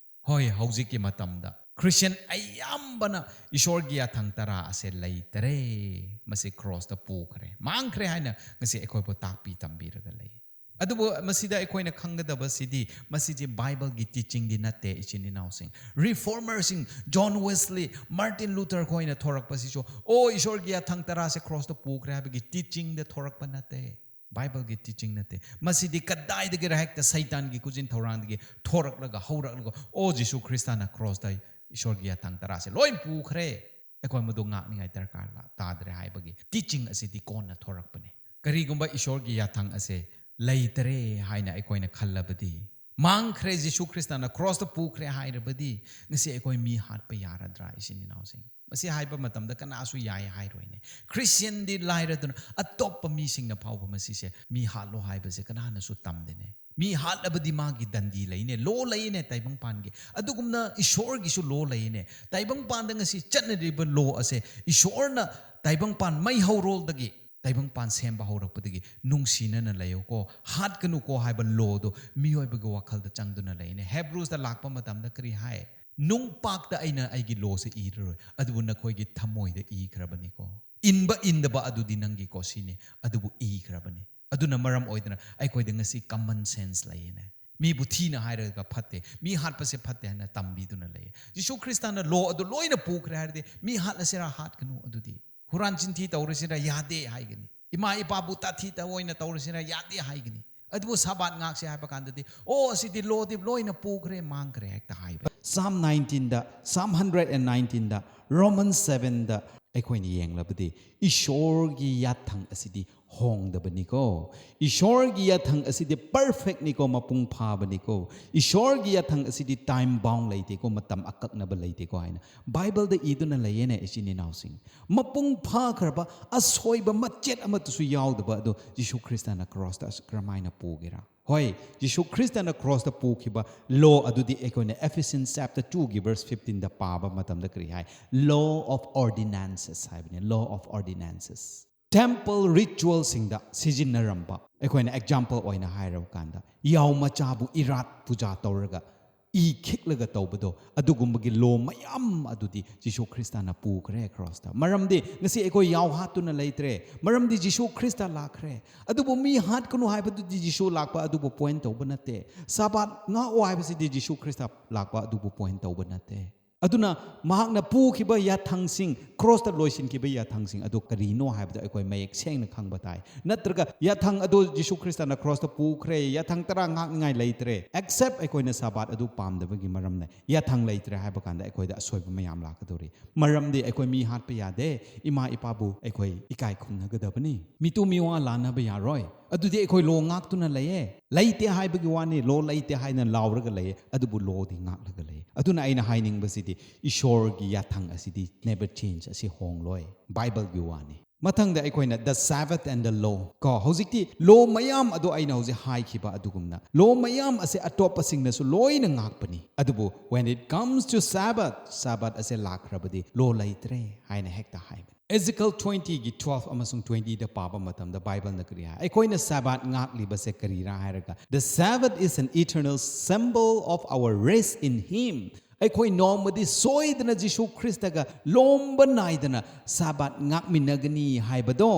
ꯍꯣꯏ, ꯍꯧꯖꯤꯛꯀꯤ ꯃꯇꯝꯗ ꯈ꯭ꯔꯤꯁꯇꯤꯌꯟ ꯑꯌꯥꯝꯕꯅ ꯏꯁꯣꯔꯒꯤ ꯌꯥꯊꯪ ꯇꯔꯥ ꯑꯁꯦ ꯂꯩꯇꯔꯦ, ꯃꯁꯤ ꯀ꯭ꯔꯣꯁꯇ ꯄꯨꯈ꯭ꯔꯦ, ꯃꯥꯡꯈ꯭ꯔꯦ ꯍꯥꯏꯅ ꯉꯁꯤ ꯑꯩꯈꯣꯏꯕꯨ ꯇꯥꯛꯄꯤ ꯇꯝꯕꯤꯔꯒ ꯂꯩ꯫ ꯑꯗꯨꯕꯨ ꯃꯁꯤꯗ ꯑꯩꯈꯣꯏꯅ ꯈꯪꯒꯗꯕꯁꯤꯗꯤ, ꯃꯁꯤꯁꯦ ꯕꯥꯏꯕꯜꯒꯤ ꯇꯤꯆꯤꯡꯗꯤ ꯅꯠꯇꯦ, ꯏꯆꯤꯟ ꯏꯅꯥꯎꯁꯤꯡ꯫ ꯔꯤꯐꯣꯔꯃꯔꯁꯤꯡ, ꯖꯣꯟ ꯋꯦꯁꯂꯤ, ꯃꯥꯔꯇꯤꯟ ꯂꯨꯊꯔ ꯈꯣꯏꯅ ꯊꯣꯔꯛꯄꯁꯤꯁꯨ, "ꯑꯣ, ꯏꯁꯣꯔꯒꯤ ꯌꯥꯊꯪ ꯇꯔꯥꯁꯦ ꯀ꯭ꯔꯣꯁꯇ ꯄꯨꯈ꯭ꯔꯦ" ꯍꯥꯏꯕꯒꯤ ꯇꯤꯆꯤꯡꯗ ꯊꯣꯔꯛꯄ ꯅꯠꯇꯦ꯫ ꯕꯥꯏꯕꯜꯒꯤ ꯇꯤꯆꯤꯡ ꯅꯠꯇꯦ꯫ ꯃꯁꯤꯗꯤ ꯀꯗꯥꯏꯗꯒꯤꯔ ꯍꯦꯛꯇ ꯁꯩꯇꯥꯟꯒꯤ ꯈꯨꯖꯤꯟ ꯊꯧꯔꯥꯡꯗꯒꯤ ꯊꯣꯔꯛꯂꯒ, ꯍꯧꯔꯛꯂꯒ, "ꯑꯣ, ꯖꯤꯁꯨ ꯈ꯭ꯔꯤꯁꯇꯅ ꯀ꯭ꯔꯣꯁꯇ ꯏꯁꯣꯔꯒꯤ ꯌꯥꯊꯪ ꯇꯔꯥꯁꯦ ꯂꯣꯏ ꯄꯨꯈ꯭ꯔꯦ, ꯑꯩꯈꯣꯏ ꯃꯗꯨ ꯉꯥꯛꯅꯤꯡꯉꯥꯏ ꯗꯔꯀꯥꯔ ꯂꯥ-, ꯇꯥꯗ꯭ꯔꯦ" ꯍꯥꯏꯕꯒꯤ ꯇꯤꯆꯤꯡ ꯑꯁꯤꯗꯤ ꯀꯣꯟꯅ ꯊꯣꯔꯛꯄꯅꯦ꯫ ꯀꯔꯤꯒꯨꯝꯕ ꯏꯁꯣꯔꯒꯤ ꯌꯥꯊꯪ ꯑꯁꯦ ꯂꯩꯇꯔꯦ ꯍꯥꯏꯅ ꯑꯩꯈꯣꯏꯅ ꯈꯜꯂꯕꯗꯤ, ꯃꯥꯡꯈ꯭ꯔꯦ, ꯖꯤꯁꯨ ꯈ꯭ꯔꯤꯁꯇꯅ ꯀ꯭ꯔꯣꯁꯇ ꯄꯨꯈ꯭ꯔꯦ ꯍꯥꯏꯔꯕꯗꯤ, ꯉꯁꯤ ꯑꯩꯈꯣꯏ ꯃꯤ ꯍꯥꯠꯄ ꯌꯥꯔꯗ꯭ꯔꯥ, ꯏꯆꯤꯟ ꯏꯅꯥꯎꯁꯤꯡ? ꯃꯁꯤ ꯍꯥꯏꯕ ꯃꯇꯝꯗ ꯀꯅꯥꯁꯨ ꯌꯥꯏ ꯍꯥꯏꯔꯣꯏꯅꯦ꯫ ꯈ꯭ꯔꯤꯁꯇꯤꯌꯟꯗꯤ ꯂꯥꯏꯔꯗꯨꯅ ꯑꯇꯣꯞꯄ ꯃꯤꯁꯤꯡꯅ ꯐꯥꯎꯕ ꯃꯁꯤꯁꯦ ꯃꯤ ꯍꯥꯠꯂꯣ ꯍꯥꯏꯕꯁꯦ ꯀꯅꯥꯅꯁꯨ ꯇꯝꯗꯦꯅꯦ꯫ ꯃꯤ ꯍꯥꯠꯂꯕꯗꯤ ꯃꯥꯒꯤ ꯗꯟꯗꯤ ꯂꯩꯅꯦ, ꯂꯣ ꯂꯩꯅꯦ ꯇꯥꯏꯕꯪꯄꯥꯟꯒꯤ꯫ ꯑꯗꯨꯒꯨꯝꯅ ꯏꯁꯣꯔꯒꯤꯁꯨ ꯂꯣ ꯂꯩꯅꯦ꯫ ꯇꯥꯏꯕꯪꯄꯥꯟꯗ ꯉꯁꯤ ꯆꯠꯅꯔꯤꯕ ꯂꯣ ꯑꯁꯦ ꯏꯁꯣꯔꯅ ꯇꯥꯏꯕꯪꯄꯥꯟ ꯃꯩ ꯍꯧꯔꯣꯜꯗꯒꯤ, ꯇꯥꯏꯕꯪꯄꯥꯟ ꯁꯦꯝꯕ ꯍꯧꯔꯛꯄꯗꯒꯤ "ꯅꯨꯡꯁꯤꯅꯅ ꯂꯩꯌꯨꯀꯣ, ꯍꯥꯠꯀꯅꯨꯀꯣ" ꯍꯥꯏꯕ ꯂꯣꯗꯣ ꯃꯤꯑꯣꯏꯕꯒꯤ ꯋꯥꯈꯜꯗ ꯆꯪꯗꯨꯅ ꯂꯩꯅꯦ꯫ ꯍꯦꯕ꯭ꯔꯨꯁꯇ ꯂꯥꯛꯄ ꯃꯇꯝꯗ ꯀꯔꯤ ꯍꯥꯏ? "ꯅꯨꯡꯄꯥꯛꯇ ꯑꯩꯅ ꯑꯩꯒꯤ ꯂꯣꯁꯦ ꯏꯔꯔꯣꯏ, ꯑꯗꯨꯕꯨ ꯅꯈꯣꯏꯒꯤ ꯊꯃꯣꯏꯗ ꯏꯈ꯭ꯔꯕꯅꯤꯀꯣ꯫ ꯏꯟꯕ ꯏꯟꯗꯕ ꯑꯗꯨꯗꯤ ꯅꯪꯒꯤ ꯀꯣꯁꯤꯅꯤ, ꯑꯗꯨꯕꯨ ꯏꯈ꯭ꯔꯕꯅꯤ"꯫ ꯑꯗꯨꯅ ꯃꯔꯝ ꯑꯣꯏꯗꯅ ꯑꯩꯈꯣꯏꯗ ꯉꯁꯤ ꯀꯃꯟ ꯁꯦꯟꯁ ꯂꯩꯌꯦꯅꯦ꯫ ꯃꯤꯕꯨ ꯊꯤꯅ ꯍꯥꯏꯔꯒ ꯐꯠꯇꯦ, ꯃꯤ ꯍꯥꯠꯄꯁꯦ ꯐꯠꯇꯦ ꯍꯥꯏꯅ ꯇꯝꯕꯤꯗꯨꯅ ꯂꯩꯌꯦ꯫ ꯖꯤꯁꯨ ꯈ꯭ꯔꯤꯁꯇꯅ ꯂꯣ ꯑꯗꯨ ꯂꯣꯏꯅ ꯄꯨꯈ꯭ꯔꯦ ꯍꯥꯏꯔꯗꯤ, ꯃꯤ ꯍꯥꯠꯂꯁꯤꯔꯥ? ꯍꯥꯠꯀꯅꯨ꯫ ꯑꯗꯨꯗꯤ ꯍꯨꯔꯥꯟ ꯆꯤꯟꯊꯤ ꯇꯧꯔꯁꯤꯔꯥ? ꯌꯥꯗꯦ ꯍꯥꯏꯒꯅꯤ꯫ ꯏꯃꯥ ꯏꯄꯥꯕꯨ ꯇꯥꯊꯤ ꯇꯑꯣꯏꯅ ꯇꯧꯔꯁꯤꯔꯥ? ꯌꯥꯗꯦ ꯍꯥꯏꯒꯅꯤ꯫ ꯑꯗꯨꯕꯨ ꯁꯥꯕꯥꯠ ꯉꯥꯛꯁꯦ ꯍꯥꯏꯕ ꯀꯥꯟꯗꯗꯤ, "ꯑꯣ, ꯑꯁꯤꯗꯤ ꯂꯣꯗꯤ ꯂꯣꯏꯅ ꯄꯨꯈ꯭ꯔꯦ, ꯃꯥꯡꯈ꯭ꯔꯦ" ꯍꯦꯛꯇ ꯍꯥꯏꯕ꯫ Psalm nineteenꯗ, Psalm hundred and nineteenꯗ, Romans sevenꯗ, ꯑꯩꯈꯣꯏꯅ ꯌꯦꯡꯂꯕꯗꯤ ꯏꯁꯣꯔꯒꯤ ꯌꯥꯊꯪ ꯑꯁꯤꯗꯤ ꯍꯣꯡꯗꯕꯅꯤꯀꯣ꯫ ꯏꯁꯣꯔꯒꯤ ꯌꯥꯊꯪ ꯑꯁꯤꯗꯤ ꯄꯔꯐꯦꯛꯅꯤꯀꯣ, ꯃꯄꯨꯡ ꯐꯥꯕꯅꯤꯀꯣ꯫ ꯏꯁꯣꯔꯒꯤ ꯌꯥꯊꯪ ꯑꯁꯤꯗꯤ ꯇꯥꯏꯝ ꯕꯥꯎꯟ ꯂꯩꯇꯦꯀꯣ, ꯃꯇꯝ ꯑꯀꯛꯅꯕ ꯂꯩꯇꯦꯀꯣ ꯍꯥꯏꯅ ꯕꯥꯏꯕꯜꯗ ꯏꯗꯨꯅ ꯂꯩꯌꯦꯅꯦ, ꯏꯆꯤꯟ ꯏꯅꯥꯎꯁꯤꯡ꯫ ꯃꯄꯨꯡ ꯐꯥꯈ꯭ꯔꯕ ꯑꯁꯣꯏꯕ ꯃꯆꯦꯠ ꯑꯃꯠꯇꯁꯨ ꯌꯥꯎꯗꯕ ꯑꯗꯣ ꯖꯤꯁꯨ ꯈ꯭ꯔꯤꯁꯇꯅ ꯀ꯭ꯔꯣꯁꯇ ꯑꯁ ꯀꯔꯝꯍꯥꯏꯅ ꯄꯨꯒꯦꯔꯥ? ꯍꯣꯏ, ꯖꯤꯁꯨ ꯈ꯭ꯔꯤꯁꯇꯅ ꯀ꯭ꯔꯣꯁꯇ ꯄꯨꯈꯤꯕ ꯂꯣ ꯑꯗꯨꯗꯤ ꯑꯩꯈꯣꯏꯅ Ephesians chapter two ꯒꯤ verse fifteen ꯗ ꯄꯥꯕ ꯃꯇꯝꯗ ꯀꯔꯤ ꯍꯥꯏ? Law of ordinances ꯍꯥꯏꯕꯅꯤ, law of ordinances꯫ ꯇꯦꯝꯄꯜ ꯔꯤꯆꯨꯋꯦꯜꯁꯤꯡꯗ ꯁꯤꯖꯤꯟꯅꯔꯝꯕ, ꯑꯩꯈꯣꯏꯅ ꯑꯦꯛꯖꯥꯝꯄꯜ ꯑꯣꯏꯅ ꯍꯥꯏꯔꯕ ꯀꯥꯟꯗ, ꯌꯥꯎ ꯃꯆꯥꯕꯨ ꯏꯔꯥꯠ ꯄꯨꯖꯥ ꯇꯧꯔꯒ ꯏ ꯈꯤꯛꯂꯒ ꯇꯧꯕꯗꯣ, ꯑꯗꯨꯒꯨꯝꯕꯒꯤ ꯂꯣ ꯃꯌꯥꯝ ꯑꯗꯨꯗꯤ ꯖꯤꯁꯨ ꯈ꯭ꯔꯤꯁꯇꯅ ꯄꯨꯈ꯭ꯔꯦ ꯀ꯭ꯔꯣꯁꯇ꯫ ꯃꯔꯝꯗꯤ ꯉꯁꯤ ꯑꯩꯈꯣꯏ ꯌꯥꯎ ꯍꯥꯠꯇꯨꯅ ꯂꯩꯇ꯭ꯔꯦ, ꯃꯔꯝꯗꯤ ꯖꯤꯁꯨ ꯈ꯭ꯔꯤꯁꯇ ꯂꯥꯛꯈ꯭ꯔꯦ꯫ ꯑꯗꯨꯕꯨ ꯃꯤ ꯍꯥꯠꯀꯅꯨ ꯍꯥꯏꯕꯗꯨꯗꯤ ꯖꯤꯁꯨ ꯂꯥꯛꯄ ꯑꯗꯨꯕꯨ ꯄꯣꯏꯟ ꯇꯧꯕ ꯅꯠꯇꯦ꯫ ꯁꯥꯕꯥꯠ ꯉꯥꯛꯑꯣ ꯍꯥꯏꯕꯁꯤꯗꯤ ꯖꯤꯁꯨ ꯈ꯭ꯔꯤꯁꯇ ꯂꯥꯛꯄ ꯑꯗꯨꯕꯨ ꯄꯣꯏꯟ ꯇꯧꯕ ꯅꯠꯇꯦ꯫ ꯑꯗꯨꯅ ꯃꯍꯥꯛꯅ ꯄꯨꯈꯤꯕ ꯌꯥꯊꯪꯁꯤꯡ, ꯀ꯭ꯔꯣꯁꯇ ꯂꯣꯏꯁꯤꯟꯈꯤꯕ ꯌꯥꯊꯪꯁꯤꯡ ꯑꯗꯨ ꯀꯔꯤꯅꯣ ꯍꯥꯏꯕꯗꯨ ꯑꯩꯈꯣꯏ ꯃꯌꯦꯛ ꯁꯦꯡꯅ ꯈꯪꯕ ꯇꯥꯏ꯫ ꯅꯠꯇ꯭ꯔꯒ ꯌꯥꯊꯪ ꯑꯗꯨ ꯖꯤꯁꯨ ꯈ꯭ꯔꯤꯁꯇꯅ ꯀ꯭ꯔꯣꯁꯇ ꯄꯨꯈ꯭ꯔꯦ, ꯌꯥꯊꯪ ꯇꯔꯥ ꯉꯥꯛꯅꯤꯡꯉꯥꯏ ꯂꯩꯇ꯭ꯔꯦ, ꯑꯦꯛꯁꯦꯞ ꯑꯩꯈꯣꯏꯅ ꯁꯥꯕꯥꯠ ꯑꯗꯨ ꯄꯥꯝꯗꯕꯒꯤ ꯃꯔꯝꯅ ꯌꯥꯊꯪ ꯂꯩꯇ꯭ꯔꯦ ꯍꯥꯏꯕ ꯀꯥꯟꯗ ꯑꯩꯈꯣꯏꯗ ꯑꯁꯣꯏꯕ ꯃꯌꯥꯝ ꯂꯥꯛꯀꯗꯧꯔꯤ꯫ ꯃꯔꯝꯗꯤ ꯑꯩꯈꯣꯏ ꯃꯤ ꯍꯥꯠꯄ ꯌꯥꯗꯦ, ꯏꯃꯥ ꯏꯄꯥꯕꯨ ꯑꯩꯈꯣꯏ ꯏꯀꯥꯏ ꯈꯨꯝꯅꯒꯗꯕꯅꯤ, ꯃꯤꯇꯨ ꯃꯤꯋꯥ ꯂꯥꯟꯅꯕ ꯌꯥꯔꯣꯏ꯫ ꯑꯗꯨꯗꯤ ꯑꯩꯈꯣꯏ ꯂꯣ ꯉꯥꯛꯇꯨꯅ ꯂꯩꯌꯦ꯫ ꯂꯩꯇꯦ ꯍꯥꯏꯕꯒꯤ ꯋꯥꯅꯤ, ꯂꯣ ꯂꯩꯇꯦ ꯍꯥꯏꯅ ꯂꯥꯎꯔꯒ ꯂꯩꯌꯦ, ꯑꯗꯨꯕꯨ ꯂꯣꯗꯤ ꯉꯥꯛꯂꯒ ꯂꯩꯌꯦ꯫ ꯑꯗꯨꯅ ꯑꯩꯅ ꯍꯥꯏꯅꯤꯡꯕꯁꯤꯗꯤ ꯏꯁꯣꯔꯒꯤ ꯌꯥꯊꯪ ꯑꯁꯤꯗꯤ never change, ꯑꯁꯤ ꯍꯣꯡꯂꯣꯏ, ꯕꯥꯏꯕꯜꯒꯤ ꯋꯥꯅꯤ꯫ ꯃꯊꯪꯗ ꯑꯩꯈꯣꯏꯅ the Sabbath and the law ꯀꯣ, ꯍꯧꯖꯤꯛꯇꯤ ꯂꯣ ꯃꯌꯥꯝ ꯑꯗꯣ ꯑꯩꯅ ꯍꯧꯖꯤꯛ ꯍꯥꯏꯈꯤꯕ ꯑꯗꯨꯒꯨꯝꯅ ꯂꯣ ꯃꯌꯥꯝ ꯑꯁꯦ ꯑꯇꯣꯞꯄꯁꯤꯡꯅꯁꯨ ꯂꯣꯏꯅ ꯉꯥꯛꯄꯅꯤ꯫ ꯑꯗꯨꯕꯨ when it comes to Sabbath, ꯁꯥꯕꯥꯠ ꯑꯁꯦ ꯂꯥꯛꯈ꯭ꯔꯕꯗꯤ ꯂꯣ ꯂꯩꯇ꯭ꯔꯦ ꯍꯥꯏꯅ ꯍꯦꯛꯇ ꯍꯥꯏꯕꯅꯤ꯫ Ezekiel twenty ꯒꯤ twelve ꯑꯃꯁꯨꯡ twenty ꯗ ꯄꯥꯕ ꯃꯇꯝꯗ ꯕꯥꯏꯕꯜꯅ ꯀꯔꯤ ꯍꯥꯏ? ꯑꯩꯈꯣꯏꯅ ꯁꯥꯕꯥꯠ ꯉꯥꯛꯂꯤꯕꯁꯦ ꯀꯔꯤꯔꯥ ꯍꯥꯏꯔꯒ, "The Sabbath is an eternal symbol of our rest in Him." ꯑꯩꯈꯣꯏ ꯅꯣꯡꯃꯗꯤ ꯁꯣꯏꯗꯅ ꯖꯤꯁꯨ ꯈ꯭ꯔꯤꯁꯇꯒ ꯂꯣꯝꯕ ꯅꯥꯏꯗꯅ ꯁꯥꯕꯥꯠ ꯉꯥꯛꯃꯤꯟꯅꯒꯅꯤ ꯍꯥꯏꯕꯗꯣ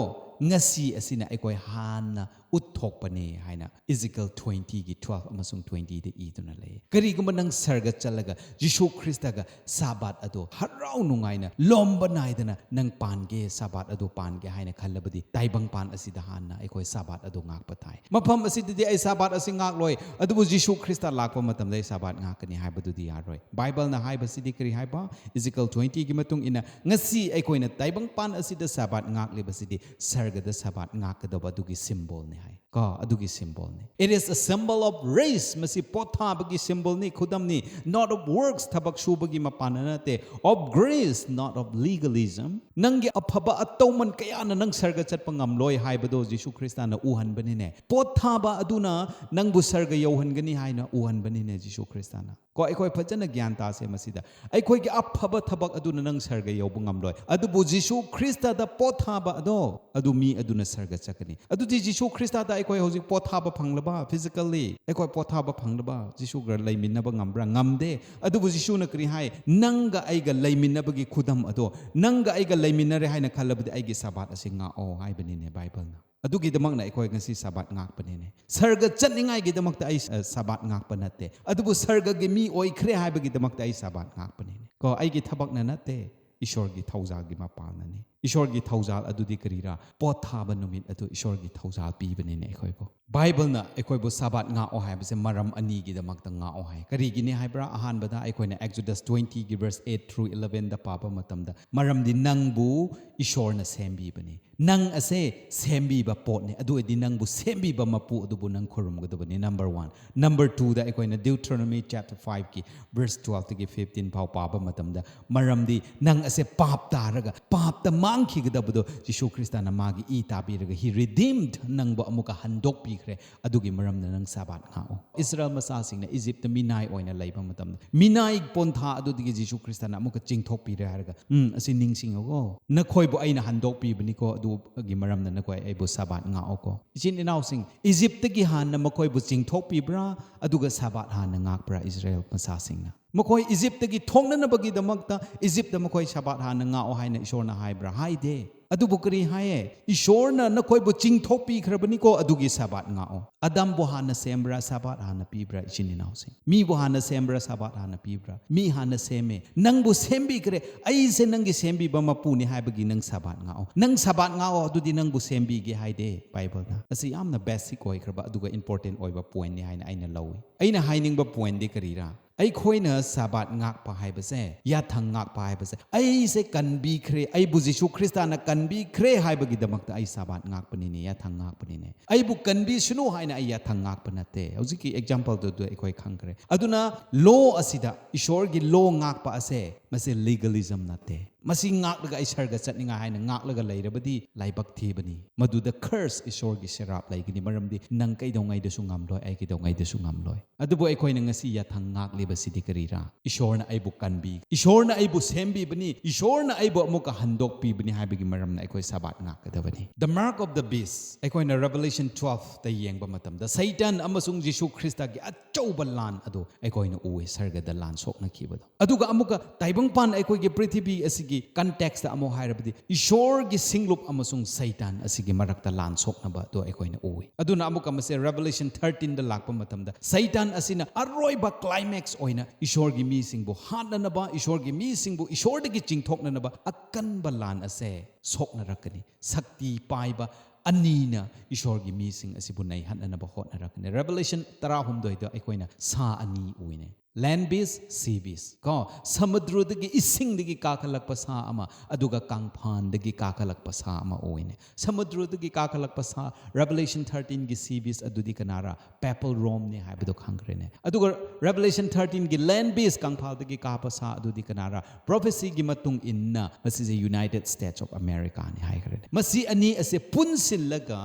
ꯉꯁꯤ ꯑꯁꯤꯅ ꯑꯩꯈꯣꯏ ꯍꯥꯟꯅ ꯎꯠꯊꯣꯛꯄꯅꯦ ꯍꯥꯏꯅ ꯏꯖꯤꯀꯦꯜ ꯇ꯭ꯋꯦꯟꯇꯤꯒꯤ ꯇ꯭ꯋꯦꯜꯐ ꯑꯃꯁꯨꯡ ꯇ꯭ꯋꯦꯟꯇꯤꯗ ꯏꯗꯨꯅ ꯂꯩ꯫ ꯀꯔꯤꯒꯨꯝꯕ ꯅꯪ ꯁꯔꯒ ꯆꯠꯂꯒ ꯖꯤꯁꯨ ꯈ꯭ꯔꯤꯁꯇꯒ ꯁꯥꯕꯥꯠ ꯑꯗꯣ ꯍꯔꯥꯎ ꯅꯨꯡꯉꯥꯏꯅ ꯂꯣꯝꯕ ꯅꯥꯏꯗꯅ ꯅꯪ ꯄꯥꯟꯒꯦ, ꯁꯥꯕꯥꯠ ꯑꯗꯣ ꯄꯥꯟꯒꯦ ꯍꯥꯏꯅ ꯈꯜꯂꯕꯗꯤ ꯇꯥꯏꯕꯪꯄꯥꯟ ꯑꯁꯤꯗ ꯍꯥꯟꯅ ꯑꯩꯈꯣꯏ ꯁꯥꯕꯥꯠ ꯑꯗꯣ ꯉꯥꯛꯄ ꯇꯥꯏ꯫ ꯃꯐꯝ ꯑꯁꯤꯗꯗꯤ ꯑꯩ ꯁꯥꯕꯥꯠ ꯑꯁꯤ ꯉꯥꯛꯂꯣꯏ, ꯑꯗꯨꯕꯨ ꯖꯤꯁꯨ ꯈ꯭ꯔꯤꯁꯇ ꯂꯥꯛꯄ ꯃꯇꯝꯗ ꯑꯩ ꯁꯥꯕꯥꯠ ꯉꯥꯛꯀꯅꯤ ꯍꯥꯏꯕꯗꯨꯗꯤ ꯌꯥꯔꯣꯏ꯫ ꯕꯥꯏꯕꯜꯅ ꯍꯥꯏꯕꯁꯤꯗꯤ ꯀꯔꯤ ꯍꯥꯏꯕ? ꯏꯖꯤꯀꯦꯜ ꯇ꯭ꯋꯦꯟꯇꯤꯒꯤ ꯃꯇꯨꯡ ꯏꯟꯅ ꯉꯁꯤ ꯑꯩꯈꯣꯏꯅ ꯇꯥꯏꯕꯪꯄꯥꯟ ꯑꯁꯤꯗ ꯁꯥꯕꯥꯠ ꯉꯥꯛꯂꯤꯕꯁꯤꯗꯤ ꯁꯔꯒꯗ ꯁꯥꯕꯥꯠ ꯉꯥꯛꯀꯗꯕ ꯑꯗꯨꯒꯤ ꯁꯤꯝꯕꯣꯜꯅꯤ ꯍꯥꯏ꯫ ꯀꯣ, ꯑꯗꯨꯒꯤ ꯁꯤꯝꯕꯣꯜꯅꯤ꯫ It is a symbol of rest. ꯃꯁꯤ ꯄꯣꯠꯊꯥꯕꯒꯤ ꯁꯤꯝꯕꯣꯜꯅꯤ, ꯈꯨꯗꯝꯅꯤ꯫ Not of works, ꯊꯕꯛ ꯁꯨꯕꯒꯤ ꯃꯄꯥꯟꯅ ꯅꯠꯇꯦ꯫ Of grace, not of legalism. ꯅꯪꯒꯤ ꯑꯐꯕ ꯑꯇꯧꯃꯟ ꯀꯌꯥꯅ ꯅꯪ ꯁꯔꯒ ꯆꯠꯄ ꯉꯝꯂꯣꯏ ꯍꯥꯏꯕꯗꯣ ꯖꯤꯁꯨ ꯈ꯭ꯔꯤꯁꯇꯅ ꯎꯍꯟꯕꯅꯤꯅꯦ꯫ ꯄꯣꯠꯊꯥꯕ ꯑꯗꯨꯅ ꯅꯪꯕꯨ ꯁꯔꯒ ꯌꯧꯍꯟꯒꯅꯤ ꯍꯥꯏꯅ ꯎꯍꯟꯕꯅꯤꯅꯦ ꯖꯤꯁꯨ ꯈ꯭ꯔꯤꯁꯇꯅ꯫ ꯀꯣ, ꯑꯩꯈꯣꯏ ꯐꯖꯅ ꯒ꯭ꯌꯥꯟ ꯇꯥꯁꯦ ꯃꯁꯤꯗ꯫ ꯑꯩꯈꯣꯏꯒꯤ ꯑꯐꯕ ꯊꯕꯛ ꯑꯗꯨꯅ ꯅꯪ ꯁꯔꯒ ꯌꯧꯕ ꯉꯝꯂꯣꯏ, ꯑꯗꯨꯕꯨ ꯖꯤꯁꯨ ꯈ꯭ꯔꯤꯁꯇꯗ ꯄꯣꯠꯊꯥꯕ ꯑꯗꯣ, ꯑꯗꯨ ꯃꯤ ꯑꯗꯨꯅ ꯁꯔꯒ ꯆꯠꯀꯅꯤ꯫ ꯑꯗꯨꯗꯤ ꯖꯤꯁꯨ ꯈ꯭ꯔꯤꯁꯇꯗ ꯑꯩꯈꯣꯏ ꯍꯧꯖꯤꯛ ꯄꯣꯠꯊꯥꯕ ꯐꯪꯂꯕ? Physically ꯑꯩꯈꯣꯏ ꯄꯣꯠꯊꯥꯕ ꯐꯪꯂꯕ? ꯖꯤꯁꯨꯒ ꯂꯩꯃꯤꯟꯅꯕ ꯉꯝꯕ꯭ꯔꯥ? ꯉꯝꯗꯦ꯫ ꯑꯗꯨꯕꯨ ꯖꯤꯁꯨꯅ ꯀꯔꯤ ꯍꯥꯏ? ꯅꯪꯒ ꯑꯩꯒ ꯂꯩꯃꯤꯟꯅꯕꯒꯤ ꯈꯨꯗꯝ ꯑꯗꯣ, ꯅꯪꯒ ꯑꯩꯒ ꯂꯩꯃꯤꯟꯅꯔꯦ ꯍꯥꯏꯅ ꯈꯜꯂꯕꯗꯤ ꯑꯩꯒꯤ ꯁꯥꯕꯥꯠ ꯑꯁꯤ ꯉꯥꯛꯑꯣ ꯍꯥꯏꯕꯅꯤꯅꯦ ꯕꯥꯏꯕꯜꯅ꯫ ꯑꯗꯨꯒꯤꯗꯃꯛꯅ ꯑꯩꯈꯣꯏ ꯉꯁꯤ ꯁꯥꯕꯥꯠ ꯉꯥꯛꯄꯅꯤꯅꯦ꯫ ꯁꯔꯒ ꯆꯠꯅꯤꯡꯉꯥꯏꯒꯤꯗꯃꯛꯇ ꯑꯩ, ꯑ, ꯁꯥꯕꯥꯠ ꯉꯥꯛꯄ ꯅꯠꯇꯦ꯫ ꯑꯗꯨꯕꯨ ꯁꯔꯒꯒꯤ ꯃꯤ ꯑꯣꯏꯈ꯭ꯔꯦ ꯍꯥꯏꯕꯒꯤꯗꯃꯛꯇ ꯑꯩ ꯁꯥꯕꯥꯠ ꯉꯥꯛꯄꯅꯤꯅꯦ꯫ ꯀꯣ, ꯑꯩꯒꯤ ꯊꯕꯛꯅ ꯅꯠꯇꯦ, ꯏꯁꯣꯔꯒꯤ ꯊꯧꯖꯥꯜꯒꯤ ꯃꯄꯥꯜꯅꯅꯤ꯫ ꯏꯁꯣꯔꯒꯤ ꯊꯧꯖꯥꯜ ꯑꯗꯨꯗꯤ ꯀꯔꯤꯔꯥ? ꯄꯣꯠ ꯊꯥꯕ ꯅꯨꯃꯤꯠ ꯑꯗꯨ ꯏꯁꯣꯔꯒꯤ ꯊꯧꯖꯥꯜ ꯄꯤꯕꯅꯤꯅꯦ ꯑꯩꯈꯣꯏꯕꯨ꯫ ꯕꯥꯏꯕꯜꯅ ꯑꯩꯈꯣꯏꯕꯨ ꯁꯥꯕꯥꯠ ꯉꯥꯛꯑꯣ ꯍꯥꯏꯕꯁꯦ ꯃꯔꯝ ꯑꯅꯤꯒꯤꯗꯃꯛꯇ ꯉꯥꯛꯑꯣ ꯍꯥꯏ꯫ ꯀꯔꯤꯒꯤꯅꯤ ꯍꯥꯏꯕ꯭ꯔꯥ? ꯑꯍꯥꯟꯕꯗ ꯑꯩꯈꯣꯏꯅ Exodus twentyꯒꯤ verse eight through elevenꯗ ꯄꯥꯕ ꯃꯇꯝꯗ, ꯃꯔꯝꯗꯤ ꯅꯪꯕꯨ ꯏꯁꯣꯔꯅ ꯁꯦꯝꯕꯤꯕꯅꯤ꯫ ꯅꯪ ꯑꯁꯦ ꯁꯦꯝꯕꯤꯕ ꯄꯣꯠꯅꯤ꯫ ꯑꯗꯨ ꯑꯣꯏꯔꯗꯤ ꯅꯪꯕꯨ ꯁꯦꯝꯕꯤꯕ ꯃꯄꯨ ꯑꯗꯨꯕꯨ ꯅꯪ ꯈꯨꯔꯨꯝꯒꯗꯕꯅꯤ, number one꯫ Number twoꯗ ꯑꯩꯈꯣꯏꯅ Deuteronomy chapter fiveꯀꯤ verse twelveꯇꯒꯤ fifteen ꯐꯥꯎ ꯄꯥꯕ ꯃꯇꯝꯗ, ꯃꯔꯝꯗꯤ ꯅꯪ ꯑꯁꯦ ꯄꯥꯞ ꯇꯥꯔꯒ ꯄꯥꯞꯇ ꯃꯥꯡꯈꯤꯒꯗꯕꯗꯣ ꯖꯤꯁꯨ ꯈ꯭ꯔꯤꯁꯇꯅ ꯃꯥꯒꯤ ꯏ ꯇꯥꯕꯤꯔꯒ he redeemed, ꯅꯪꯕꯨ ꯑꯃꯨꯛꯀ ꯍꯟꯗꯣꯛꯄꯤꯈ꯭ꯔꯦ꯫ ꯑꯗꯨꯒꯤ ꯃꯔꯝꯅ ꯅꯪ ꯁꯥꯕꯥꯠ ꯉꯥꯛꯑꯣ꯫ ꯏꯁꯔꯥꯌꯦꯜ ꯃꯆꯥꯁꯤꯡꯅ ꯏꯖꯤꯞꯇ ꯃꯤꯅꯥꯏ ꯑꯣꯏꯅ ꯂꯩꯕ ꯃꯇꯝꯗ, ꯃꯤꯅꯥꯏ ꯄꯣꯟꯊꯥ ꯑꯗꯨꯗꯒꯤ ꯖꯤꯁꯨ ꯈ꯭ꯔꯤꯁꯇꯅ ꯑꯃꯨꯛꯀ ꯆꯤꯡꯊꯣꯛꯄꯤꯔꯦ ꯍꯥꯏꯔꯒ, "ꯎꯝ, ꯑꯁꯤ ꯅꯤꯡꯁꯤꯡꯉꯨꯀꯣ, ꯅꯈꯣꯏꯕꯨ ꯑꯩꯅ ꯍꯟꯗꯣꯛꯄꯤꯕꯅꯤꯀꯣ, ꯑꯗꯨꯒꯤ ꯃꯔꯝꯅ ꯅꯈꯣꯏ ꯑꯩꯕꯨ ꯁꯥꯕꯥꯠ ꯉꯥꯛꯑꯣꯀꯣ"꯫ ꯏꯆꯤꯟ ꯏꯅꯥꯎꯁꯤꯡ, ꯏꯖꯤꯞꯇꯒꯤ ꯍꯥꯟꯅ ꯃꯈꯣꯏꯕꯨ ꯆꯤꯡꯊꯣꯛꯄꯤꯕ꯭ꯔꯥ, ꯑꯗꯨꯒ ꯁꯥꯕꯥꯠ ꯍꯥꯟꯅ ꯉꯥꯛꯄ꯭ꯔꯥ ꯏꯁꯔꯥꯌꯦꯜ ꯃꯆꯥꯁꯤꯡꯅ? ꯃꯈꯣꯏ ꯏꯖꯤꯞꯇꯒꯤ ꯊꯣꯛꯅꯅꯕꯒꯤꯗꯃꯛꯇ ꯏꯖꯤꯞꯇ ꯃꯈꯣꯏ ꯁꯥꯕꯥꯠ ꯍꯥꯟꯅ ꯉꯥꯛꯑꯣ ꯍꯥꯏꯅ ꯏꯁꯣꯔꯅ ꯍꯥꯏꯕ꯭ꯔꯥ? ꯍꯥꯏꯗꯦ꯫ ꯑꯗꯨꯕꯨ ꯀꯔꯤ ꯍꯥꯏꯌꯦ? ꯏꯁꯣꯔꯅ ꯅꯈꯣꯏꯕꯨ ꯆꯤꯡꯊꯣꯛꯄꯤꯈ꯭ꯔꯕꯅꯤꯀꯣ, ꯑꯗꯨꯒꯤ ꯁꯥꯕꯥꯠ ꯉꯥꯛꯑꯣ꯫ ꯑꯗꯝꯕꯨ ꯍꯥꯟꯅ ꯁꯦꯝꯕ꯭ꯔꯥ, ꯁꯥꯕꯥꯠ ꯍꯥꯟꯅ ꯄꯤꯕ꯭ꯔꯥ, ꯏꯆꯤꯟ ꯏꯅꯥꯎꯁꯤꯡ? ꯃꯤꯕꯨ ꯍꯥꯟꯅ ꯁꯦꯝꯕ꯭ꯔꯥ, ꯁꯥꯕꯥꯠ ꯍꯥꯟꯅ ꯄꯤꯕ꯭ꯔꯥ? ꯃꯤ ꯍꯥꯟꯅ ꯁꯦꯝꯃꯦ꯫ ꯅꯪꯕꯨ ꯁꯦꯝꯕꯤꯈ꯭ꯔꯦ꯫ ꯑꯩꯁꯦ ꯅꯪꯒꯤ ꯁꯦꯝꯕꯤꯕ ꯃꯄꯨꯅꯤ ꯍꯥꯏꯕꯒꯤ ꯅꯪ ꯁꯥꯕꯥꯠ ꯉꯥꯛꯑꯣ꯫ ꯅꯪ ꯁꯥꯕꯥꯠ ꯉꯥꯛꯑꯣ, ꯑꯗꯨꯗꯤ ꯅꯪꯕꯨ ꯁꯦꯝꯕꯤꯒꯦ ꯍꯥꯏꯗꯦ ꯕꯥꯏꯕꯜꯅ꯫ ꯑꯁꯤ ꯌꯥꯝꯅ ꯕꯦꯁꯤꯛ ꯑꯣꯏꯈ꯭ꯔꯕ ꯑꯗꯨꯒ ꯏꯝꯄꯣꯔꯇꯦꯟ ꯑꯣꯏꯕ ꯄꯣꯏꯟꯠꯅꯤ ꯍꯥꯏꯅ ꯑꯩꯅ ꯂꯧꯏ꯫ ꯑꯩꯅ ꯍꯥꯏꯅꯤꯡꯕ ꯄꯣꯏꯟꯠꯗꯤ ꯀꯔꯤꯔꯥ? ꯑꯩꯈꯣꯏꯅ ꯁꯥꯕꯥꯠ ꯉꯥꯛꯄ ꯍꯥꯏꯕꯁꯦ, ꯌꯥꯊꯪ ꯉꯥꯛꯄ ꯍꯥꯏꯕꯁꯦ, ꯑꯩꯁꯦ ꯀꯟꯕꯤꯈ꯭ꯔꯦ, ꯑꯩꯕꯨ ꯖꯤꯁꯨ ꯈ꯭ꯔꯤꯁꯇꯥꯅ ꯀꯟꯕꯤꯈ꯭ꯔꯦ ꯍꯥꯏꯕꯒꯤꯗꯃꯛꯇ ꯑꯩ ꯁꯥꯕꯥꯠ ꯉꯥꯛꯄꯅꯤꯅꯦ, ꯌꯥꯊꯪ ꯉꯥꯛꯄꯅꯤꯅꯦ꯫ ꯑꯩꯕꯨ ꯀꯟꯕꯤꯁꯅꯨ ꯍꯥꯏꯅ ꯑꯩ ꯌꯥꯊꯪ ꯉꯥꯛꯄ ꯅꯠꯇꯦ꯫ ꯍꯧꯖꯤꯛꯀꯤ ꯑꯦꯛꯖꯥꯝꯄꯜꯗꯨꯗ ꯑꯩꯈꯣꯏ ꯈꯪꯈ꯭ꯔꯦ꯫ ꯑꯗꯨꯅ ꯂꯣ ꯑꯁꯤꯗ, ꯏꯁꯣꯔꯒꯤ ꯂꯣ ꯉꯥꯛꯄ ꯑꯁꯦ, ꯃꯁꯤ ꯂꯤꯒꯦꯂꯤꯖꯝ ꯅꯠꯇꯦ꯫ ꯃꯁꯤ ꯉꯥꯛꯂꯒ ꯑꯩ ꯁꯔꯒ ꯆꯠꯅꯤꯡꯉꯥꯏ ꯍꯥꯏꯅ ꯉꯥꯛꯂꯒ ꯂꯩꯔꯕꯗꯤ ꯂꯥꯏꯕꯛ ꯊꯤꯕꯅꯤ꯫ ꯃꯗꯨꯗ ꯀꯔꯁ, ꯏꯁꯣꯔꯒꯤ ꯁꯦꯔꯥꯞ ꯂꯩꯒꯅꯤ, ꯃꯔꯝꯗꯤ ꯅꯪ ꯀꯩꯗꯧꯉꯩꯗꯁꯨ ꯉꯝꯂꯣꯏ, ꯑꯩ ꯀꯩꯗꯧꯉꯩꯗꯁꯨ ꯉꯝꯂꯣꯏ꯫ ꯑꯗꯨꯕꯨ ꯑꯩꯈꯣꯏꯅ ꯉꯁꯤ ꯌꯥꯊꯪ ꯉꯥꯛꯂꯤꯕꯁꯤꯗꯤ ꯀꯔꯤꯔꯥ? ꯏꯁꯣꯔꯅ ꯑꯩꯕꯨ ꯀꯟꯕꯤ, ꯏꯁꯣꯔꯅ ꯑꯩꯕꯨ ꯁꯦꯝꯕꯤꯕꯅꯤ, ꯏꯁꯣꯔꯅ ꯑꯩꯕꯨ ꯑꯃꯨꯛꯀ ꯍꯟꯗꯣꯛꯄꯤꯕꯅꯤ ꯍꯥꯏꯕꯒꯤ ꯃꯔꯝꯅ ꯑꯩꯈꯣꯏ ꯁꯥꯕꯥꯠ ꯉꯥꯛꯀꯗꯕꯅꯤ꯫ The mark of the beast, ꯑꯩꯈꯣꯏꯅ Revelation twelve ꯇ ꯌꯦꯡꯕ ꯃꯇꯝꯗ ꯁꯩꯇꯥꯟ ꯑꯃꯁꯨꯡ ꯖꯤꯁꯨ ꯈ꯭ꯔꯤꯁꯇꯒꯤ ꯑꯆꯧꯕ ꯂꯥꯟ ꯑꯗꯨ ꯑꯩꯈꯣꯏꯅ ꯎꯏ, ꯁꯔꯒꯗ ꯂꯥꯟ ꯁꯣꯛꯅꯈꯤꯕꯗꯣ꯫ ꯑꯗꯨꯒ ꯑꯃꯨꯛꯀ ꯇꯥꯏꯕꯪꯄꯥꯟ ꯑꯩꯈꯣꯏꯒꯤ ꯄ꯭ꯔꯤꯊꯤꯕꯤ ꯑꯁꯤꯒꯤ ꯀꯟꯇꯦꯛꯁꯇ ꯑꯃꯨꯛ ꯍꯥꯏꯔꯕꯗꯤ, ꯏꯁꯣꯔꯒꯤ ꯁꯤꯡꯂꯨꯞ ꯑꯃꯁꯨꯡ ꯁꯩꯇꯥꯟ ꯑꯁꯤꯒꯤ ꯃꯔꯛꯇ ꯂꯥꯟ ꯁꯣꯛꯅꯕ ꯑꯗꯨ ꯑꯩꯈꯣꯏꯅ ꯎꯏ꯫ ꯑꯗꯨꯅ ꯑꯃꯨꯛꯀ ꯃꯁꯦ Revelation thirteen ꯗ ꯂꯥꯛꯄ ꯃꯇꯝꯗ, ꯁꯩꯇꯥꯟ ꯑꯁꯤꯅ ꯑꯔꯣꯏꯕ ꯀ꯭ꯂꯥꯏꯃꯦꯛꯁ ꯑꯣꯏꯅ ꯏꯁꯣꯔꯒꯤ ꯃꯤꯁꯤꯡꯕꯨ ꯍꯥꯠꯅꯅꯕ, ꯏꯁꯣꯔꯒꯤ ꯃꯤꯁꯤꯡꯕꯨ ꯏꯁꯣꯔꯗꯒꯤ ꯆꯤꯡꯊꯣꯛꯅꯅꯕ ꯑꯀꯟꯕ ꯂꯥꯟ ꯑꯁꯦ ꯁꯣꯛꯅꯔꯛꯀꯅꯤ꯫ ꯁꯛꯇꯤ ꯄꯥꯏꯕ ꯑꯅꯤꯅ ꯏꯁꯣꯔꯒꯤ ꯃꯤꯁꯤꯡ ꯑꯁꯤꯕꯨ ꯅꯩꯍꯠꯅꯅꯕ ꯍꯣꯠꯅꯔꯛꯀꯅꯤ꯫ Revelation ꯇꯔꯥꯍꯨꯝꯗꯣꯏꯗ ꯑꯩꯈꯣꯏꯅ ꯁꯥ ꯑꯅꯤ ꯎꯏꯅꯦ꯫ Land beast, sea beast꯫ ꯀꯣ, ꯁꯃꯨꯗ꯭ꯔꯗꯒꯤ, ꯏꯁꯤꯡꯗꯒꯤ ꯀꯥꯈꯠꯂꯛꯄ ꯁꯥ ꯑꯃ, ꯑꯗꯨꯒ ꯀꯪꯐꯥꯟꯗꯒꯤ ꯀꯥꯈꯠꯂꯛꯄ ꯁꯥ ꯑꯃ ꯎꯏꯅꯦ꯫ ꯁꯃꯨꯗ꯭ꯔꯗꯒꯤ ꯀꯥꯈꯠꯂꯛꯄ ꯁꯥ, Revelation thirteen ꯒꯤ sea beast ꯑꯗꯨꯗꯤ ꯀꯅꯥꯔꯥ? Papal Rome ꯅꯦ ꯍꯥꯏꯕꯗꯣ ꯈꯪꯈ꯭ꯔꯦꯅꯦ꯫ ꯑꯗꯨꯒ Revelation thirteen ꯒꯤ land beast, ꯀꯪꯐꯥꯜꯗꯒꯤ ꯀꯥꯕ ꯁꯥ ꯑꯗꯨꯗꯤ ꯀꯅꯥꯔꯥ? Prophecy ꯒꯤ ꯃꯇꯨꯡ ꯏꯟꯅ ꯃꯁꯤꯁꯦ United States of America ꯅꯤ ꯍꯥꯏꯈ꯭ꯔꯦꯅꯦ꯫ ꯃꯁꯤ ꯑꯅꯤ ꯑꯁꯦ ꯄꯨꯟꯁꯤꯜꯂꯒ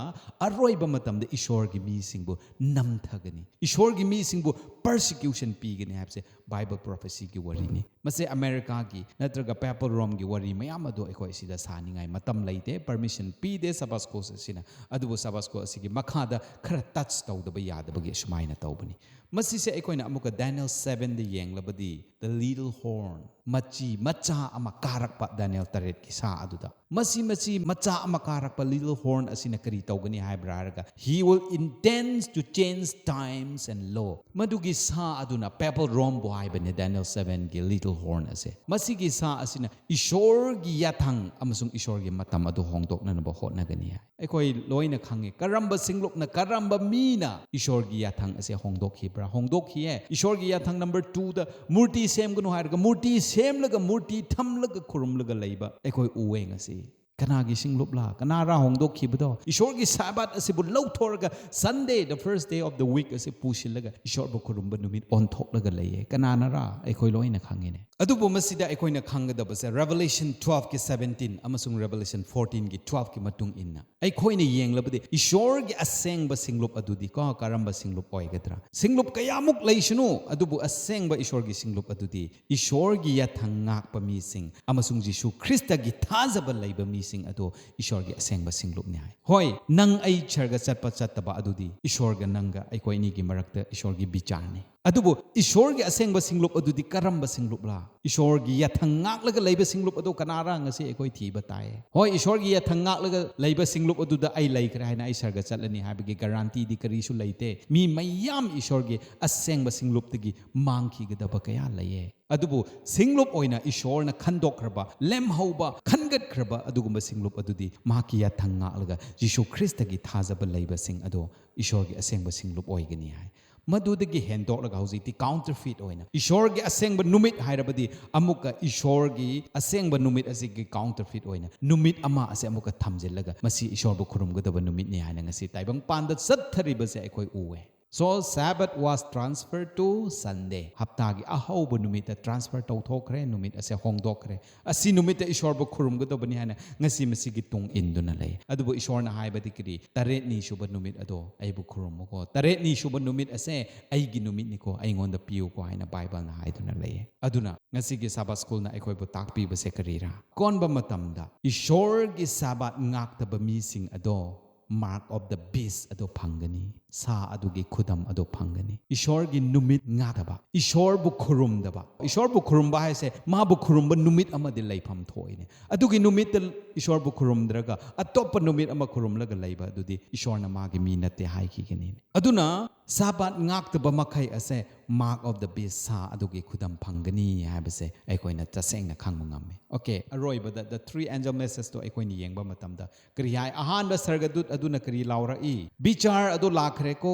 ꯑꯔꯣꯏꯕ ꯃꯇꯝꯗ ꯏꯁꯣꯔꯒꯤ ꯃꯤꯁꯤꯡꯕꯨ ꯅꯝꯊꯒꯅꯤ, ꯏꯁꯣꯔꯒꯤ ꯃꯤꯁꯤꯡꯕꯨ persecution ꯄꯤꯒꯅꯤ ꯍꯥꯏꯕꯁꯦ Bible prophecyꯒꯤ ꯋꯥꯔꯤꯅꯤ꯫ ꯃꯁꯤ ꯑꯃꯦꯔꯤꯀꯥꯒꯤ ꯅꯠꯇ꯭ꯔꯒ Papal Romeꯒꯤ ꯋꯥꯔꯤ ꯃꯌꯥꯝ ꯑꯗꯨ ꯑꯩꯈꯣꯏ ꯁꯤꯗ ꯁꯥꯅꯤꯡꯉꯥꯏ ꯃꯇꯝ ꯂꯩꯇꯦ, permission ꯄꯤꯗꯦ Sabbath School ꯑꯁꯤꯅ꯫ ꯑꯗꯨꯕꯨ Sabbath School ꯑꯁꯤꯒꯤ ꯃꯈꯥꯗ ꯈꯔ touch ꯇꯧꯗꯕ ꯌꯥꯗꯕꯒꯤ ꯑꯁꯨꯃꯥꯏꯅ ꯇꯧꯕꯅꯤ꯫ ꯃꯁꯤꯁꯦ ꯑꯩꯈꯣꯏꯅ ꯑꯃꯨꯛꯀ Daniel sevenꯗ ꯌꯦꯡꯂꯕꯗꯤ, the little horn, ꯃꯆꯤ ꯃꯆꯥ ꯑꯃ ꯀꯥꯔꯛꯄ, Daniel ꯇꯔꯦꯠꯀꯤ ꯁꯥ ꯑꯗꯨꯗ꯫ ꯃꯁꯤ ꯃꯆꯤ ꯃꯆꯥ ꯑꯃ ꯀꯥꯔꯛꯄ little horn ꯑꯁꯤꯅ ꯀꯔꯤ ꯇꯧꯒꯅꯤ ꯍꯥꯏꯕ꯭ꯔꯥ ꯍꯥꯏꯔꯒ, he will intends to change times and law. ꯃꯗꯨꯒꯤ ꯁꯥ ꯑꯗꯨꯅ Papal Romeꯕꯨ ꯍꯥꯏꯕꯅꯦ, Daniel sevenꯒꯤ little horn ꯑꯁꯦ꯫ ꯃꯁꯤꯒꯤ ꯁꯥ ꯑꯁꯤꯅ ꯏꯁꯣꯔꯒꯤ ꯌꯥꯊꯪ ꯑꯃꯁꯨꯡ ꯏꯁꯣꯔꯒꯤ ꯃꯇꯝ ꯑꯗꯨ ꯍꯣꯡꯗꯣꯛꯅꯅꯕ ꯍꯣꯠꯅꯒꯅꯤ ꯍꯥꯏ꯫ ꯑꯩꯈꯣꯏ ꯂꯣꯏꯅ ꯈꯪꯉꯤ, ꯀꯔꯝꯕ ꯁꯤꯡꯂꯨꯞꯅ, ꯀꯔꯝꯕ ꯃꯤꯅ ꯏꯁꯣꯔꯒꯤ ꯌꯥꯊꯪ ꯑꯁꯦ ꯍꯣꯡꯗꯣꯛꯈꯤꯕ꯭ꯔꯥ? ꯍꯣꯡꯗꯣꯛꯈꯤꯌꯦ꯫ ꯏꯁꯣꯔꯒꯤ ꯌꯥꯊꯪ number twoꯗ ꯃꯨꯔꯇꯤ ꯁꯦꯝꯒꯅꯨ ꯍꯥꯏꯔꯒ ꯃꯨꯔꯇꯤ ꯁꯦꯝꯂꯒ, ꯃꯨꯔꯇꯤ ꯊꯝꯂꯒ ꯈꯨꯔꯨꯝꯂꯒ ꯂꯩꯕ ꯑꯩꯈꯣꯏ ꯎꯋꯦ ꯉꯁꯤ꯫ ꯀꯅꯥꯒꯤ ꯁꯤꯡꯂꯨꯞꯂꯥ? ꯀꯅꯥꯔꯥ ꯍꯣꯡꯗꯣꯛꯈꯤꯕꯗꯣ? ꯏꯁꯣꯔꯒꯤ Sabbath ꯑꯁꯤꯕꯨ ꯂꯧꯊꯣꯔꯒ Sunday, the first day of the week ꯑꯁꯤ ꯄꯨꯁꯤꯜꯂꯒ ꯏꯁꯣꯔꯕꯨ ꯈꯨꯔꯨꯝꯕ ꯅꯨꯃꯤꯠ ꯑꯣꯟꯊꯣꯛꯂꯒ ꯂꯩꯌꯦ꯫ ꯀꯅꯥꯅꯔꯥ? ꯑꯩꯈꯣꯏ ꯂꯣꯏꯅ ꯈꯪꯉꯤꯅꯦ꯫ ꯑꯗꯨꯕꯨ ꯃꯁꯤꯗ ꯑꯩꯈꯣꯏꯅ ꯈꯪꯒꯗꯕꯁꯦ Revelation twelveꯀꯤ seventeen ꯑꯃꯁꯨꯡ Revelation fourteenꯒꯤ twelveꯀꯤ ꯃꯇꯨꯡ ꯏꯟꯅ ꯑꯩꯈꯣꯏꯅ ꯌꯦꯡꯂꯕꯗꯤ ꯏꯁꯣꯔꯒꯤ ꯑꯁꯦꯡꯕ ꯁꯤꯡꯂꯨꯞ ꯑꯗꯨꯗꯤ ꯀꯣ, ꯀꯔꯝꯕ ꯁꯤꯡꯂꯨꯞ ꯑꯣꯏꯒꯗ꯭ꯔꯥ? ꯁꯤꯡꯂꯨꯞ ꯀꯌꯥꯃꯨꯛ ꯂꯩꯁꯅꯨ, ꯑꯗꯨꯕꯨ ꯑꯁꯦꯡꯕ ꯏꯁꯣꯔꯒꯤ ꯁꯤꯡꯂꯨꯞ ꯑꯗꯨꯗꯤ ꯏꯁꯣꯔꯒꯤ ꯌꯥꯊꯪ ꯉꯥꯛꯄ ꯃꯤꯁꯤꯡ ꯑꯃꯁꯨꯡ ꯖꯤꯁꯨ ꯈ꯭ꯔꯤꯁꯇꯒꯤ ꯊꯥꯖꯕ ꯂꯩꯕ ꯃꯤꯁꯤꯡ ꯑꯗꯨ ꯏꯁꯣꯔꯒꯤ ꯑꯁꯦꯡꯕ ꯁꯤꯡꯂꯨꯞꯅꯤ ꯍꯥꯏ꯫ ꯍꯣꯏ, ꯅꯪ ꯑꯩ ꯁꯔꯒ ꯆꯠꯄ ꯆꯠꯇꯕ ꯑꯗꯨꯗꯤ ꯏꯁꯣꯔꯒ ꯅꯪꯒ ꯑꯩꯈꯣꯏ ꯑꯅꯤꯒꯤ ꯃꯔꯛꯇ ꯏꯁꯣꯔꯒꯤ ꯕꯤꯆꯥꯔꯅꯤ꯫ ꯑꯗꯨꯕꯨ ꯏꯁꯣꯔꯒꯤ ꯑꯁꯦꯡꯕ ꯁꯤꯡꯂꯨꯞ ꯑꯗꯨꯗꯤ ꯀꯔꯝꯕ ꯁꯤꯡꯂꯨꯞꯂꯥ? ꯏꯁꯣꯔꯒꯤ ꯌꯥꯊꯪ ꯉꯥꯛꯂꯒ ꯂꯩꯕ ꯁꯤꯡꯂꯨꯞ ꯑꯗꯨ ꯀꯅꯥꯔꯥ? ꯉꯁꯤ ꯑꯩꯈꯣꯏ ꯊꯤꯕ ꯇꯥꯏꯌꯦ꯫ ꯍꯣꯏ, ꯏꯁꯣꯔꯒꯤ ꯌꯥꯊꯪ ꯉꯥꯛꯂꯒ ꯂꯩꯕ ꯁꯤꯡꯂꯨꯞ ꯑꯗꯨꯗ ꯑꯩ ꯂꯩꯈ꯭ꯔꯦ ꯍꯥꯏꯅ ꯑꯩ ꯁꯔꯒ ꯆꯠꯂꯅꯤ ꯍꯥꯏꯕꯒꯤ guaranteeꯗꯤ ꯀꯔꯤꯁꯨ ꯂꯩꯇꯦ꯫ ꯃꯤ ꯃꯌꯥꯝ ꯏꯁꯣꯔꯒꯤ ꯑꯁꯦꯡꯕ ꯁꯤꯡꯂꯨꯞꯇꯒꯤ ꯃꯥꯡꯈꯤꯒꯗꯕ ꯀꯌꯥ ꯂꯩꯌꯦ꯫ ꯑꯗꯨꯕꯨ ꯁꯤꯡꯂꯨꯞ ꯑꯣꯏꯅ ꯏꯁꯣꯔꯅ ꯈꯟꯗꯣꯛꯈ꯭ꯔꯕ, ꯂꯦꯝꯍꯧꯕ, ꯈꯟꯒꯠꯈ꯭ꯔꯕ ꯑꯗꯨꯒꯨꯝꯕ ꯁꯤꯡꯂꯨꯞ ꯑꯗꯨꯗꯤ ꯃꯍꯥꯛꯀꯤ ꯌꯥꯊꯪ ꯉꯥꯛꯂꯒ ꯖꯤꯁꯨ ꯈ꯭ꯔꯤꯁꯇꯒꯤ ꯊꯥꯖꯕ ꯂꯩꯕꯁꯤꯡ ꯑꯗꯨ ꯏꯁꯣꯔꯒꯤ ꯑꯁꯦꯡꯕ ꯁꯤꯡꯂꯨꯞ ꯑꯣꯏꯒꯅꯤ ꯍꯥꯏ꯫ ꯃꯗꯨꯗꯒꯤ ꯍꯦꯟꯗꯣꯛꯂꯒ ꯍꯧꯖꯤꯛꯇꯤ counterfeit ꯑꯣꯏꯅ ꯏꯁꯣꯔꯒꯤ ꯑꯁꯦꯡꯕ ꯅꯨꯃꯤꯠ ꯍꯥꯏꯔꯕꯗꯤ ꯑꯃꯨꯛꯀ ꯏꯁꯣꯔꯒꯤ ꯑꯁꯦꯡꯕ ꯅꯨꯃꯤꯠ ꯑꯁꯤꯒꯤ counterfeit ꯑꯣꯏꯅ ꯅꯨꯃꯤꯠ ꯑꯃ ꯑꯁꯦ ꯑꯃꯨꯛꯀ ꯊꯝꯖꯤꯜꯂꯒ ꯃꯁꯤ ꯏꯁꯣꯔꯕꯨ ꯈꯨꯔꯨꯝꯒꯗꯕ ꯅꯨꯃꯤꯠꯅꯤ ꯍꯥꯏꯅ ꯉꯁꯤ ꯇꯥꯏꯕꯪꯄꯥꯟꯗ ꯆꯠꯊꯔꯤꯕꯁꯦ ꯑꯩꯈꯣꯏ ꯎꯋꯦ꯫ So Sabbath was transferred to Sunday. ꯍꯞꯇꯥꯒꯤ ꯑꯍꯧꯕ ꯅꯨꯃꯤꯠꯇ transfer ꯇꯧꯊꯣꯛꯈ꯭ꯔꯦ, ꯅꯨꯃꯤꯠ ꯑꯁꯦ ꯍꯣꯡꯗꯣꯛꯈ꯭ꯔꯦ꯫ ꯑꯁꯤ ꯅꯨꯃꯤꯠꯇ ꯏꯁꯣꯔꯕꯨ ꯈꯨꯔꯨꯝꯒꯗꯕꯅꯤ ꯍꯥꯏꯅ ꯉꯁꯤ ꯃꯁꯤꯒꯤ ꯇꯨꯡ ꯏꯟꯗꯨꯅ ꯂꯩ꯫ ꯑꯗꯨꯕꯨ ꯏꯁꯣꯔꯅ ꯍꯥꯏꯕꯗꯤ ꯀꯔꯤ? ꯇꯔꯦꯠꯅꯤ ꯁꯨꯕ ꯅꯨꯃꯤꯠ ꯑꯗꯣ ꯑꯩꯕꯨ ꯈꯨꯔꯨꯝꯃꯨꯀꯣ, ꯇꯔꯦꯠꯅꯤ ꯁꯨꯕ ꯅꯨꯃꯤꯠ ꯑꯁꯦ ꯑꯩꯒꯤ ꯅꯨꯃꯤꯠꯅꯤꯀꯣ, ꯑꯩꯉꯣꯟꯗ ꯄꯤꯌꯨꯀꯣ ꯍꯥꯏꯅ ꯕꯥꯏꯕꯜꯅ ꯍꯥꯏꯗꯨꯅ ꯂꯩꯌꯦ꯫ ꯑꯗꯨꯅ ꯉꯁꯤꯒꯤ ꯁꯥꯕꯥꯠ ꯁ꯭ꯀꯨꯜꯅ ꯑꯩꯈꯣꯏꯕꯨ ꯇꯥꯛꯄꯤꯕꯁꯦ ꯀꯔꯤꯔꯥ? ꯀꯣꯟꯕ ꯃꯇꯝꯗ ꯏꯁꯣꯔꯒꯤ ꯁꯥꯕꯥꯠ ꯉꯥꯛꯇꯕ ꯃꯤꯁꯤꯡ ꯑꯗꯣ mark of the beast ꯑꯗꯣ ꯐꯪꯒꯅꯤ, ꯁꯥ ꯑꯗꯨꯒꯤ ꯈꯨꯗꯝ ꯑꯗꯣ ꯐꯪꯒꯅꯤ꯫ ꯏꯁꯣꯔꯒꯤ ꯅꯨꯃꯤꯠ ꯉꯥꯛꯇꯕ, ꯏꯁꯣꯔꯕꯨ ꯈꯨꯔꯨꯝꯗꯕ, ꯏꯁꯣꯔꯕꯨ ꯈꯨꯔꯨꯝꯕ ꯍꯥꯏꯁꯦ ꯃꯥꯕꯨ ꯈꯨꯔꯨꯝꯕ ꯅꯨꯃꯤꯠ ꯑꯃꯗꯤ ꯂꯩꯐꯝ ꯊꯣꯛꯏꯅꯦ꯫ ꯑꯗꯨꯒꯤ ꯅꯨꯃꯤꯠꯇ ꯏꯁꯣꯔꯕꯨ ꯈꯨꯔꯨꯝꯗ꯭ꯔꯒ ꯑꯇꯣꯞꯄ ꯅꯨꯃꯤꯠ ꯑꯃ ꯈꯨꯔꯨꯝꯂꯒ ꯂꯩꯕ ꯑꯗꯨꯗꯤ ꯏꯁꯣꯔꯅ ꯃꯥꯒꯤ ꯃꯤ ꯅꯠꯇꯦ ꯍꯥꯏꯈꯤꯒꯅꯤ꯫ ꯑꯗꯨꯅ ꯁꯥꯕꯥꯠ ꯉꯥꯛꯇꯕ ꯃꯈꯩ ꯑꯁꯦ mark of the beast, ꯁꯥ ꯑꯗꯨꯒꯤ ꯈꯨꯗꯝ ꯐꯪꯒꯅꯤ ꯍꯥꯏꯕꯁꯦ ꯑꯩꯈꯣꯏꯅ ꯇꯁꯦꯡꯅ ꯈꯪꯕ ꯉꯝꯃꯤ꯫ Okay, ꯑꯔꯣꯏꯕꯗ the three angel messageꯇꯣ ꯑꯩꯈꯣꯏꯅ ꯌꯦꯡꯕ ꯃꯇꯝꯗ ꯀꯔꯤ ꯍꯥꯏ? ꯑꯍꯥꯟꯕ ꯁꯔꯒꯗꯨꯠ ꯑꯗꯨꯅ ꯀꯔꯤ ꯂꯥꯎꯔꯛꯏ? ꯕꯤꯆꯥꯔ ꯑꯗꯨ ꯂꯥꯛꯈ꯭ꯔꯦꯀꯣ,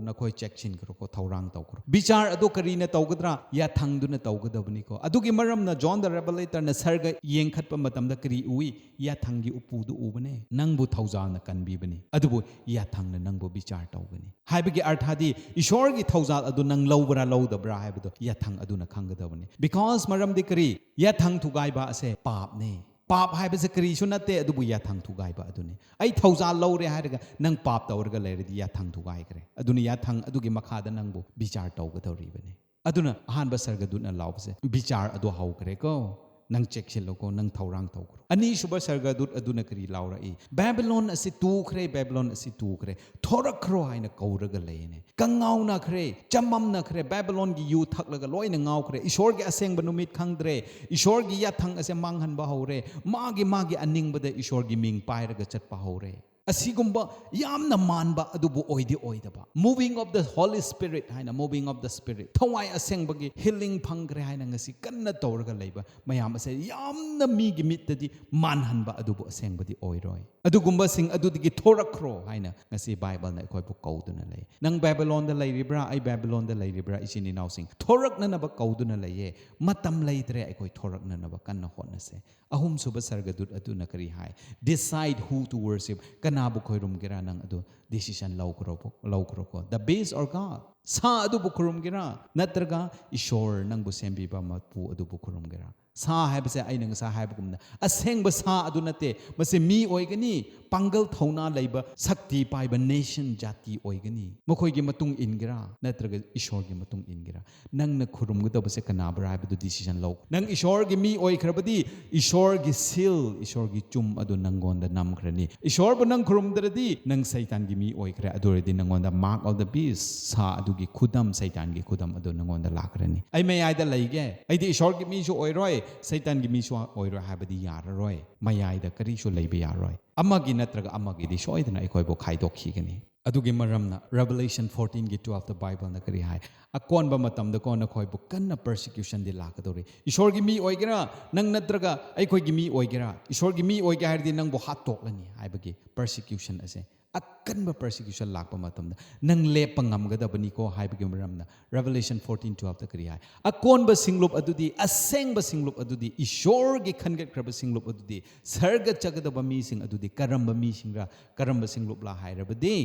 ꯅꯈꯣꯏ ꯆꯦꯛꯁꯤꯟꯈ꯭ꯔꯣꯀꯣ, ꯊꯧꯔꯥꯡ ꯇꯧꯈ꯭ꯔꯣ꯫ ꯕꯤꯆꯥꯔ ꯑꯗꯨ ꯀꯔꯤꯅ ꯇꯧꯒꯗ꯭ꯔꯥ? ꯌꯥꯊꯪꯗꯨꯅ ꯇꯧꯒꯗꯕꯅꯤꯀꯣ꯫ ꯑꯗꯨꯒꯤ ꯃꯔꯝꯅ John the Revelatorꯅ ꯁꯔꯒ ꯌꯦꯡꯈꯠꯄ ꯃꯇꯝꯗ ꯀꯔꯤ ꯎꯏ? ꯌꯥꯊꯪꯒꯤ ꯎꯄꯨꯗꯨ ꯎꯕꯅꯦ꯫ ꯅꯪꯕꯨ ꯊꯧꯖꯥꯜꯅ ꯀꯟꯕꯤꯕꯅꯤ, ꯑꯗꯨꯕꯨ ꯌꯥꯊꯪꯅ ꯅꯪꯕꯨ ꯕꯤꯆꯥꯔ ꯇꯧꯒꯅꯤ꯫ ꯍꯥꯏꯕꯒꯤ ꯑꯔꯊꯗꯤ ꯏꯁꯣꯔꯒꯤ ꯊꯧꯖꯥꯜ ꯑꯗꯨ ꯅꯪ ꯂꯧꯕ꯭ꯔꯥ ꯂꯧꯗꯕ꯭ꯔꯥ ꯍꯥꯏꯕꯗꯣ ꯌꯥꯊꯪ ꯑꯗꯨꯅ ꯈꯪꯒꯗꯕꯅꯤ꯫ Because ꯃꯔꯝꯗꯤ ꯀꯔꯤ? ꯌꯥꯊꯪ ꯊꯨꯒꯥꯏꯕ ꯑꯁꯦ ꯄꯥꯞꯅꯦ꯫ ꯄꯥꯞ ꯍꯥꯏꯕꯁꯦ ꯀꯔꯤꯁꯨ ꯅꯠꯇꯦ, ꯑꯗꯨꯕꯨ ꯌꯥꯊꯪ ꯊꯨꯒꯥꯏꯕ ꯑꯗꯨꯅꯤ꯫ ꯑꯩ ꯊꯧꯖꯥꯜ ꯂꯧꯔꯦ ꯍꯥꯏꯔꯒ ꯅꯪ ꯄꯥꯞ ꯇꯧꯔꯒ ꯂꯩꯔꯗꯤ ꯌꯥꯊꯪ ꯊꯨꯒꯥꯏꯈ꯭ꯔꯦ꯫ ꯑꯗꯨꯅ ꯌꯥꯊꯪ ꯑꯗꯨꯒꯤ ꯃꯈꯥꯗ ꯅꯪꯕꯨ ꯕꯤꯆꯥꯔ ꯇꯧꯒꯗꯧꯔꯤꯕꯅꯤ꯫ ꯑꯗꯨꯅ ꯑꯍꯥꯟꯕ ꯁꯔꯒꯗꯨꯠꯅ ꯂꯥꯎꯕꯁꯦ, ꯕꯤꯆꯥꯔ ꯑꯗꯨ ꯍꯧꯈ꯭ꯔꯦꯀꯣ, ꯅꯪ ꯆꯦꯛꯁꯤꯜꯂꯣꯀꯣ, ꯅꯪ ꯊꯧꯔꯥꯡ ꯇꯧꯈ꯭ꯔꯣ꯫ ꯑꯅꯤꯁꯨꯕ ꯁꯔꯒꯗꯨꯠ ꯑꯗꯨꯅ ꯀꯔꯤ ꯂꯥꯎꯔꯛꯏ? ꯕꯦꯕꯤꯂꯣꯟ ꯑꯁꯤ ꯇꯨꯈ꯭ꯔꯦ, ꯕꯦꯕꯤꯂꯣꯟ ꯑꯁꯤ ꯇꯨꯈ꯭ꯔꯦ, ꯊꯣꯔꯛꯈ꯭ꯔꯣ ꯍꯥꯏꯅ ꯀꯧꯔꯒ ꯂꯩꯌꯦꯅꯦ꯫ ꯀꯉꯥꯎꯅꯈ꯭ꯔꯦ, ꯆꯃꯝꯅꯈ꯭ꯔꯦ, ꯕꯦꯕꯤꯂꯣꯟꯒꯤ ꯌꯨ ꯊꯛꯂꯒ ꯂꯣꯏꯅ ꯉꯥꯎꯈ꯭ꯔꯦ꯫ ꯏꯁꯣꯔꯒꯤ ꯑꯁꯦꯡꯕ ꯅꯨꯃꯤꯠ ꯈꯪꯗ꯭ꯔꯦ, ꯏꯁꯣꯔꯒꯤ ꯌꯥꯊꯪ ꯑꯁꯦ ꯃꯥꯡꯍꯟꯕ ꯍꯧꯔꯦ, ꯃꯥꯒꯤ ꯃꯥꯒꯤ ꯑꯅꯤꯡꯕꯗ ꯏꯁꯣꯔꯒꯤ ꯃꯤꯡ ꯄꯥꯏꯔꯒ ꯆꯠꯄ ꯍꯧꯔꯦ꯫ ꯑꯁꯤꯒꯨꯝꯕ ꯌꯥꯝꯅ ꯃꯥꯟꯕ ꯑꯗꯨꯕꯨ ꯑꯣꯏꯗꯤ ꯑꯣꯏꯗꯕ, moving of the Holy Spirit ꯍꯥꯏꯅ, moving of the Spirit, ꯊꯋꯥꯏ ꯑꯁꯦꯡꯕꯒꯤ healing ꯐꯪꯈ꯭ꯔꯦ ꯍꯥꯏꯅ ꯉꯁꯤ ꯀꯟꯅ ꯇꯧꯔꯒ ꯂꯩꯕ ꯃꯌꯥꯝ ꯑꯁꯦ ꯌꯥꯝꯅ ꯃꯤꯒꯤ ꯃꯤꯠꯇꯗꯤ ꯃꯥꯟꯍꯟꯕ ꯑꯗꯨꯕꯨ ꯑꯁꯦꯡꯕꯗꯤ ꯑꯣꯏꯔꯣꯏ꯫ ꯑꯗꯨꯒꯨꯝꯕꯁꯤꯡ ꯑꯗꯨꯗꯒꯤ ꯊꯣꯔꯛꯈ꯭ꯔꯣ ꯍꯥꯏꯅ ꯉꯁꯤ ꯕꯥꯏꯕꯜꯅ ꯑꯩꯈꯣꯏꯕꯨ ꯀꯧꯗꯨꯅ ꯂꯩ꯫ ꯅꯪ ꯕꯦꯕꯤꯂꯣꯟꯗ ꯂꯩꯔꯤꯕ꯭ꯔꯥ? ꯑꯩ ꯕꯦꯕꯤꯂꯣꯟꯗ ꯂꯩꯔꯤꯕ꯭ꯔꯥ? ꯏꯆꯤꯟ ꯏꯅꯥꯎꯁꯤꯡ, ꯊꯣꯔꯛꯅꯅꯕ ꯀꯧꯗꯨꯅ ꯂꯩꯌꯦ꯫ ꯃꯇꯝ ꯂꯩꯇ꯭ꯔꯦ, ꯑꯩꯈꯣꯏ ꯊꯣꯔꯛꯅꯅꯕ ꯀꯟꯅ ꯍꯣꯠꯅꯁꯦ꯫ ꯑꯍꯨꯝꯁꯨꯕ ꯁꯔꯒꯗꯨꯠ ꯑꯗꯨꯅ ꯀꯔꯤ ꯍꯥꯏ? Decide who to worship. ꯀꯅꯥ ꯀꯅꯥꯕꯨ ꯈꯣꯏꯔꯨꯝꯒꯦꯔꯥ? ꯅꯪ ꯑꯗꯨ decision ꯂꯧꯈ꯭ꯔꯣ, ꯂꯧꯈ꯭ꯔꯣꯀꯣ꯫ The beast or God? ꯁꯥ ꯑꯗꯨꯕꯨ ꯈꯨꯔꯨꯝꯒꯦꯔꯥ, ꯅꯠꯇ꯭ꯔꯒ ꯏꯁꯣꯔ ꯅꯪꯕꯨ ꯁꯦꯝꯕꯤꯕ ꯃꯄꯨ ꯑꯗꯨꯕꯨ ꯈꯨꯔꯨꯝꯒꯦꯔꯥ? ꯁꯥ ꯍꯥꯏꯕꯁꯦ ꯑꯩꯅ ꯉꯁꯥꯏ ꯍꯥꯏꯕꯒꯨꯝꯅ ꯑꯁꯦꯡꯕ ꯁꯥ ꯑꯗꯨ ꯅꯠꯇꯦ꯫ ꯃꯁꯤ ꯃꯤ ꯑꯣꯏꯒꯅꯤ, ꯄꯥꯡꯒꯜ ꯊꯧꯅꯥ ꯂꯩꯕ, ꯁꯛꯇꯤ ꯄꯥꯏꯕ nation, ꯖꯥꯇꯤ ꯑꯣꯏꯒꯅꯤ꯫ ꯃꯈꯣꯏꯒꯤ ꯃꯇꯨꯡ ꯏꯟꯒꯦꯔꯥ, ꯅꯠꯇ꯭ꯔꯒ ꯏꯁꯣꯔꯒꯤ ꯃꯇꯨꯡ ꯏꯟꯒꯦꯔꯥ? ꯅꯪꯅ ꯈꯨꯔꯨꯝꯒꯗꯕꯁꯦ ꯀꯅꯥꯕꯨꯔꯥ ꯍꯥꯏꯕꯗꯨ decision ꯂꯧ꯫ ꯅꯪ ꯏꯁꯣꯔꯒꯤ ꯃꯤ ꯑꯣꯏꯈ꯭ꯔꯕꯗꯤ ꯏꯁꯣꯔꯒꯤ seal, ꯏꯁꯣꯔꯒꯤ ꯆꯨꯝ ꯑꯗꯨ ꯅꯪꯉꯣꯟꯗ ꯅꯝꯈ꯭ꯔꯅꯤ꯫ ꯏꯁꯣꯔꯕꯨ ꯅꯪ ꯈꯨꯔꯨꯝꯗ꯭ꯔꯗꯤ ꯅꯪ ꯁꯩꯇꯥꯟꯒꯤ ꯃꯤ ꯑꯣꯏꯈ꯭ꯔꯦ꯫ ꯑꯗꯨ ꯑꯣꯏꯔꯗꯤ ꯅꯪꯉꯣꯟꯗ mark of the beast, ꯁꯥ ꯑꯗꯨꯒꯤ ꯈꯨꯗꯝ, ꯁꯩꯇꯥꯟꯒꯤ ꯈꯨꯗꯝ ꯑꯗꯨ ꯅꯪꯉꯣꯟꯗ ꯂꯥꯛꯈ꯭ꯔꯅꯤ꯫ ꯑꯩ ꯃꯌꯥꯏꯗ ꯂꯩꯒꯦ, ꯑꯩꯗꯤ ꯏꯁꯣꯔꯒꯤ ꯃꯤꯁꯨ ꯑꯣꯏꯔꯣꯏ, ꯁꯩꯇꯥꯟꯒꯤ ꯃꯤꯁꯨ ꯑꯣꯏꯔꯣꯏ ꯍꯥꯏꯕꯗꯤ ꯌꯥꯔꯔꯣꯏ꯫ ꯃꯌꯥꯏꯗ ꯀꯔꯤꯁꯨ ꯂꯩꯕ ꯌꯥꯔꯣꯏ꯫ ꯑꯃꯒꯤ ꯅꯠꯇ꯭ꯔꯒ ꯑꯃꯒꯤꯗꯤ ꯁꯣꯏꯗꯅ ꯑꯩꯈꯣꯏꯕꯨ ꯈꯥꯏꯗꯣꯛꯈꯤꯒꯅꯤ꯫ ꯑꯗꯨꯒꯤ ꯃꯔꯝꯅ Revelation fourteenꯒꯤ twelveꯇ ꯕꯥꯏꯕꯜꯅ ꯀꯔꯤ ꯍꯥꯏ? ꯑꯀꯣꯟꯕ ꯃꯇꯝꯗꯀꯣ ꯅꯈꯣꯏꯕꯨ ꯀꯟꯅ persecutionꯗꯤ ꯂꯥꯛꯀꯗꯧꯔꯤ꯫ ꯏꯁꯣꯔꯒꯤ ꯃꯤ ꯑꯣꯏꯒꯦꯔꯥ, ꯅꯪ ꯅꯠꯇ꯭ꯔꯒ ꯑꯩꯈꯣꯏꯒꯤ ꯃꯤ ꯑꯣꯏꯒꯦꯔꯥ, ꯏꯁꯣꯔꯒꯤ ꯃꯤ ꯑꯣꯏꯒꯦ ꯍꯥꯏꯔꯗꯤ ꯅꯪꯕꯨ ꯍꯥꯠꯇꯣꯛꯂꯅꯤ ꯍꯥꯏꯕꯒꯤ persecution ꯑꯁꯦ, ꯑꯀꯟꯕ persecution ꯂꯥꯛꯄ ꯃꯇꯝꯗ ꯅꯪ ꯂꯦꯞꯄ ꯉꯝꯒꯗꯕꯅꯤꯀꯣ ꯍꯥꯏꯕꯒꯤ ꯃꯔꯝꯅ Revelation fourteen twelveꯇ ꯀꯔꯤ ꯍꯥꯏ? ꯑꯀꯣꯟꯕ ꯁꯤꯡꯂꯨꯞ ꯑꯗꯨꯗꯤ, ꯑꯁꯦꯡꯕ ꯁꯤꯡꯂꯨꯞ ꯑꯗꯨꯗꯤ, ꯏꯁꯣꯔꯒꯤ ꯈꯟꯒꯠꯈ꯭ꯔꯕ ꯁꯤꯡꯂꯨꯞ ꯑꯗꯨꯗꯤ, ꯁꯔꯒ ꯆꯠꯀꯗꯕ ꯃꯤꯁꯤꯡ ꯑꯗꯨꯗꯤ ꯀꯔꯝꯕ ꯃꯤꯁꯤꯡꯔ, ꯀꯔꯝꯕ ꯁꯤꯡꯂꯨꯞꯂ ꯍꯥꯏꯔꯕꯗꯤ,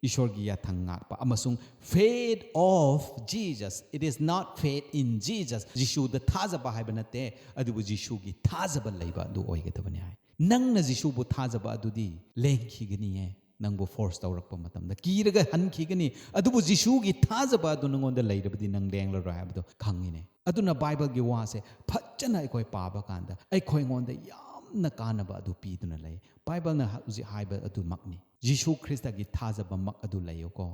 ꯏꯁꯣꯔꯒꯤ ꯌꯥꯊꯪ ꯉꯥꯛꯄ ꯑꯃꯁꯨꯡ faith of Jesus. It is not faith in Jesus. ꯖꯤꯁꯨꯗ ꯊꯥꯖꯕ ꯍꯥꯏꯕ ꯅꯠꯇꯦ, ꯑꯗꯨꯕꯨ ꯖꯤꯁꯨꯒꯤ ꯊꯥꯖꯕ ꯂꯩꯕ ꯑꯗꯨ ꯑꯣꯏꯒꯗꯕꯅꯤ ꯍꯥꯏ꯫ ꯅꯪꯅ ꯖꯤꯁꯨꯕꯨ ꯊꯥꯖꯕ ꯑꯗꯨꯗꯤ ꯂꯦꯡꯈꯤꯒꯅꯤꯌꯦ꯫ ꯅꯪꯕꯨ force ꯇꯧꯔꯛꯄ ꯃꯇꯝꯗ ꯀꯤꯔꯒ ꯍꯟꯈꯤꯒꯅꯤ꯫ ꯑꯗꯨꯕꯨ ꯖꯤꯁꯨꯒꯤ ꯊꯥꯖꯕ ꯑꯗꯨ ꯅꯉꯣꯟꯗ ꯂꯩꯔꯕꯗꯤ ꯅꯪ ꯂꯦꯡꯂꯔꯣꯏ ꯍꯥꯏꯕꯗꯨ ꯈꯪꯉꯤꯅꯦ꯫ ꯑꯗꯨꯅ ꯕꯥꯏꯕꯜꯒꯤ ꯋꯥꯁꯦ ꯐꯖꯅ ꯑꯩꯈꯣꯏ ꯄꯥꯕ ꯀꯥꯟꯗ ꯑꯩꯈꯣꯏꯉꯣꯟꯗ ꯌꯥꯝꯅ ꯀꯥꯟꯅꯕ ꯑꯗꯨ ꯄꯤꯗꯨꯅ ꯂꯩ꯫ ꯕꯥꯏꯕꯜꯅ ꯍꯧꯖꯤꯛ ꯍꯥꯏꯕ ꯑꯗꯨꯃꯛꯅꯤ꯫ ꯖꯤꯁꯨ ꯈ꯭ꯔꯤꯁꯇꯒꯤ ꯊꯥꯖꯕꯃꯛ ꯑꯗꯨ ꯂꯩꯌꯨꯀꯣ꯫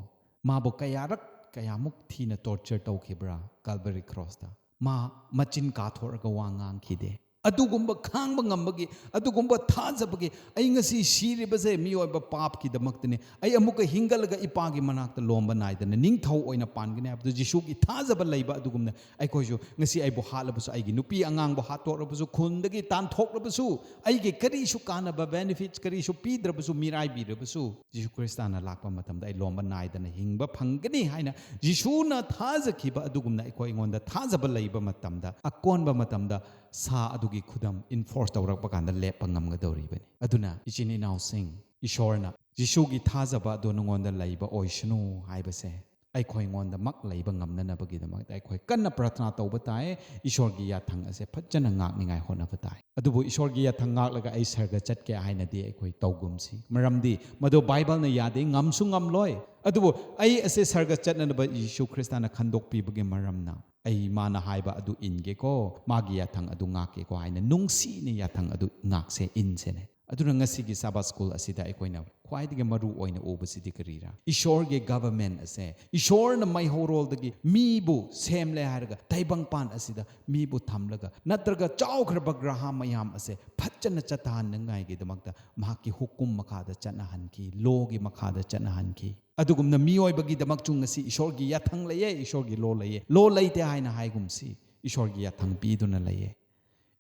ꯃꯥꯕꯨ ꯀꯌꯥꯔꯛ ꯀꯌꯥꯃꯨꯛ ꯊꯤꯅ torture ꯇꯧꯈꯤꯕ꯭ꯔꯥ Calvary crossꯇ? ꯃꯥ ꯃꯆꯤꯟ ꯀꯥꯊꯣꯛꯑꯒ ꯋꯥ ꯉꯥꯡꯈꯤꯗꯦ꯫ ꯑꯗꯨꯒꯨꯝꯕ ꯈꯥꯡꯕ ꯉꯝꯕꯒꯤ, ꯑꯗꯨꯒꯨꯝꯕ ꯊꯥꯖꯕꯒꯤ, ꯑꯩ ꯉꯁꯤ ꯁꯤꯔꯤꯕꯁꯦ ꯃꯤꯑꯣꯏꯕ ꯄꯥꯞꯀꯤꯗꯃꯛꯇꯅꯤ, ꯑꯩ ꯑꯃꯨꯛꯀ ꯍꯤꯡꯒꯠꯂꯒ ꯏꯄꯥꯒꯤ ꯃꯅꯥꯛꯇ ꯂꯣꯝꯕ ꯅꯥꯏꯗꯅ ꯅꯤꯡꯊꯧ ꯑꯣꯏꯅ ꯄꯥꯟꯒꯅꯤ ꯍꯥꯏꯕꯗꯨ ꯖꯤꯁꯨꯒꯤ ꯊꯥꯖꯕ ꯂꯩꯕ ꯑꯗꯨꯒꯨꯝꯅ ꯑꯩꯈꯣꯏꯁꯨ ꯉꯁꯤ ꯑꯩꯕꯨ ꯍꯥꯠꯂꯕꯁꯨ, ꯑꯩꯒꯤ ꯅꯨꯄꯤ ꯑꯉꯥꯡꯕꯨ ꯍꯥꯠꯇꯣꯛꯂꯕꯁꯨ, ꯈꯨꯟꯗꯒꯤ ꯇꯥꯟꯊꯣꯛꯂꯕꯁꯨ, ꯑꯩꯒꯤ ꯀꯔꯤꯁꯨ ꯀꯥꯟꯅꯕ benefits ꯀꯔꯤꯁꯨ ꯄꯤꯗ꯭ꯔꯕꯁꯨ, ꯃꯤꯔꯥꯏꯕꯤꯔꯕꯁꯨ, ꯖꯤꯁꯨ ꯈ꯭ꯔꯤꯁꯇꯅ ꯂꯥꯛꯄ ꯃꯇꯝꯗ ꯑꯩ ꯂꯣꯝꯕ ꯅꯥꯏꯗꯅ ꯍꯤꯡꯕ ꯐꯪꯒꯅꯤ ꯍꯥꯏꯅ ꯖꯤꯁꯨꯅ ꯊꯥꯖꯈꯤꯕ ꯑꯗꯨꯒꯨꯝꯅ ꯑꯩꯈꯣꯏ ꯑꯩꯉꯣꯟꯗ ꯊꯥꯖꯕ ꯂꯩꯕ ꯃꯇꯝꯗ, ꯑꯀꯣꯟꯕ ꯃꯇꯝꯗ ꯁꯥ ꯑꯗꯨꯒꯤ ꯈꯨꯗꯝ enforce ꯇꯧꯔꯛꯄ ꯀꯥꯟꯗ ꯂꯦꯞꯄ ꯉꯝꯒꯗꯧꯔꯤꯕꯅꯤ꯫ ꯑꯗꯨꯅ ꯏꯆꯤꯟ ꯏꯅꯥꯎꯁꯤꯡ, ꯏꯁꯣꯔꯅ ꯖꯤꯁꯨꯒꯤ ꯊꯥꯖꯕ ꯑꯗꯨ ꯅꯉꯣꯟꯗ ꯂꯩꯕ ꯑꯣꯏꯁꯅꯨ ꯍꯥꯏꯕꯁꯦ ꯑꯩꯈꯣꯏꯉꯣꯟꯗꯃꯛ ꯂꯩꯕ ꯉꯝꯅꯅꯕꯒꯤꯗꯃꯛꯇ ꯑꯩꯈꯣꯏ ꯀꯟꯅ ꯄ꯭ꯔꯊꯅꯥ ꯇꯧꯕ ꯇꯥꯏ꯫ ꯏꯁꯣꯔꯒꯤ ꯌꯥꯊꯪ ꯑꯁꯦ ꯐꯖꯅ ꯉꯥꯛꯅꯤꯡꯉꯥꯏ ꯍꯣꯠꯅꯕ ꯇꯥꯏ꯫ ꯑꯗꯨꯕꯨ ꯏꯁꯣꯔꯒꯤ ꯌꯥꯊꯪ ꯉꯥꯛꯂꯒ ꯑꯩ ꯁꯔꯒ ꯆꯠꯀꯦ ꯍꯥꯏꯅꯗꯤ ꯑꯩꯈꯣꯏ ꯇꯧꯒꯨꯝꯁꯤ, ꯃꯔꯝꯗꯤ ꯃꯗꯨ ꯕꯥꯏꯕꯜꯅ ꯌꯥꯗꯦ, ꯉꯝꯁꯨ ꯉꯝꯂꯣꯏ꯫ ꯑꯗꯨꯕꯨ ꯑꯩ ꯑꯁꯦ ꯁꯔꯒ ꯆꯠꯅꯅꯕ ꯌꯤꯁꯨ ꯈ꯭ꯔꯤꯁꯇꯅ ꯈꯟꯗꯣꯛꯄꯤꯕꯒꯤ ꯃꯔꯝꯅ ꯑꯩ ꯃꯥꯅ ꯍꯥꯏꯕ ꯑꯗꯨ ꯏꯟꯒꯦꯀꯣ, ꯃꯥꯒꯤ ꯌꯥꯊꯪ ꯑꯗꯨ ꯉꯥꯛꯀꯦꯀꯣ ꯍꯥꯏꯅ ꯅꯨꯡꯁꯤꯅ ꯌꯥꯊꯪ ꯑꯗꯨ ꯉꯥꯛꯁꯦ, ꯏꯟꯁꯦꯅꯦ꯫ ꯑꯗꯨꯅ ꯉꯁꯤꯒꯤ ꯁꯥꯕꯥꯠ ꯁ꯭ꯀꯨꯜ ꯑꯁꯤꯗ ꯑꯩꯈꯣꯏꯅ ꯈ꯭ꯋꯥꯏꯗꯒꯤ ꯃꯔꯨ ꯑꯣꯏꯅ ꯎꯕꯁꯤꯗꯤ ꯀꯔꯤꯔꯥ? ꯏꯁꯣꯔꯒꯤ ꯒꯚꯔꯟꯃꯦꯟ ꯑꯁꯦ, ꯏꯁꯣꯔꯅ ꯃꯩꯍꯧꯔꯣꯜꯗꯒꯤ ꯃꯤꯕꯨ ꯁꯦꯝꯂꯦ ꯍꯥꯏꯔꯒ ꯇꯥꯏꯕꯪꯄꯥꯟ ꯑꯁꯤꯗ ꯃꯤꯕꯨ ꯊꯝꯂꯒ, ꯅꯠꯇ꯭ꯔꯒ ꯆꯥꯎꯈ꯭ꯔꯕ ꯒ꯭ꯔꯍ ꯃꯌꯥꯝ ꯑꯁꯦ ꯐꯖꯅ ꯆꯠꯊꯍꯟꯅꯉꯥꯏꯒꯤꯗꯃꯛꯇ ꯃꯍꯥꯛꯀꯤ ꯍꯨꯀꯨꯝ ꯃꯈꯥꯗ ꯆꯠꯅꯍꯟꯈꯤ, ꯂꯣꯒꯤ ꯃꯈꯥꯗ ꯆꯠꯅꯍꯟꯈꯤ꯫ ꯑꯗꯨꯒꯨꯝꯅ ꯃꯤꯑꯣꯏꯕꯒꯤꯗꯃꯛꯁꯨ ꯉꯁꯤ ꯏꯁꯣꯔꯒꯤ ꯌꯥꯊꯪ ꯂꯩꯌꯦ, ꯏꯁꯣꯔꯒꯤ ꯂꯣ ꯂꯩꯌꯦ꯫ ꯂꯣ ꯂꯩꯇꯦ ꯍꯥꯏꯅ ꯍꯥꯏꯒꯨꯝꯁꯤ, ꯏꯁꯣꯔꯒꯤ ꯌꯥꯊꯪ ꯄꯤꯗꯨꯅ ꯂꯩꯌꯦ꯫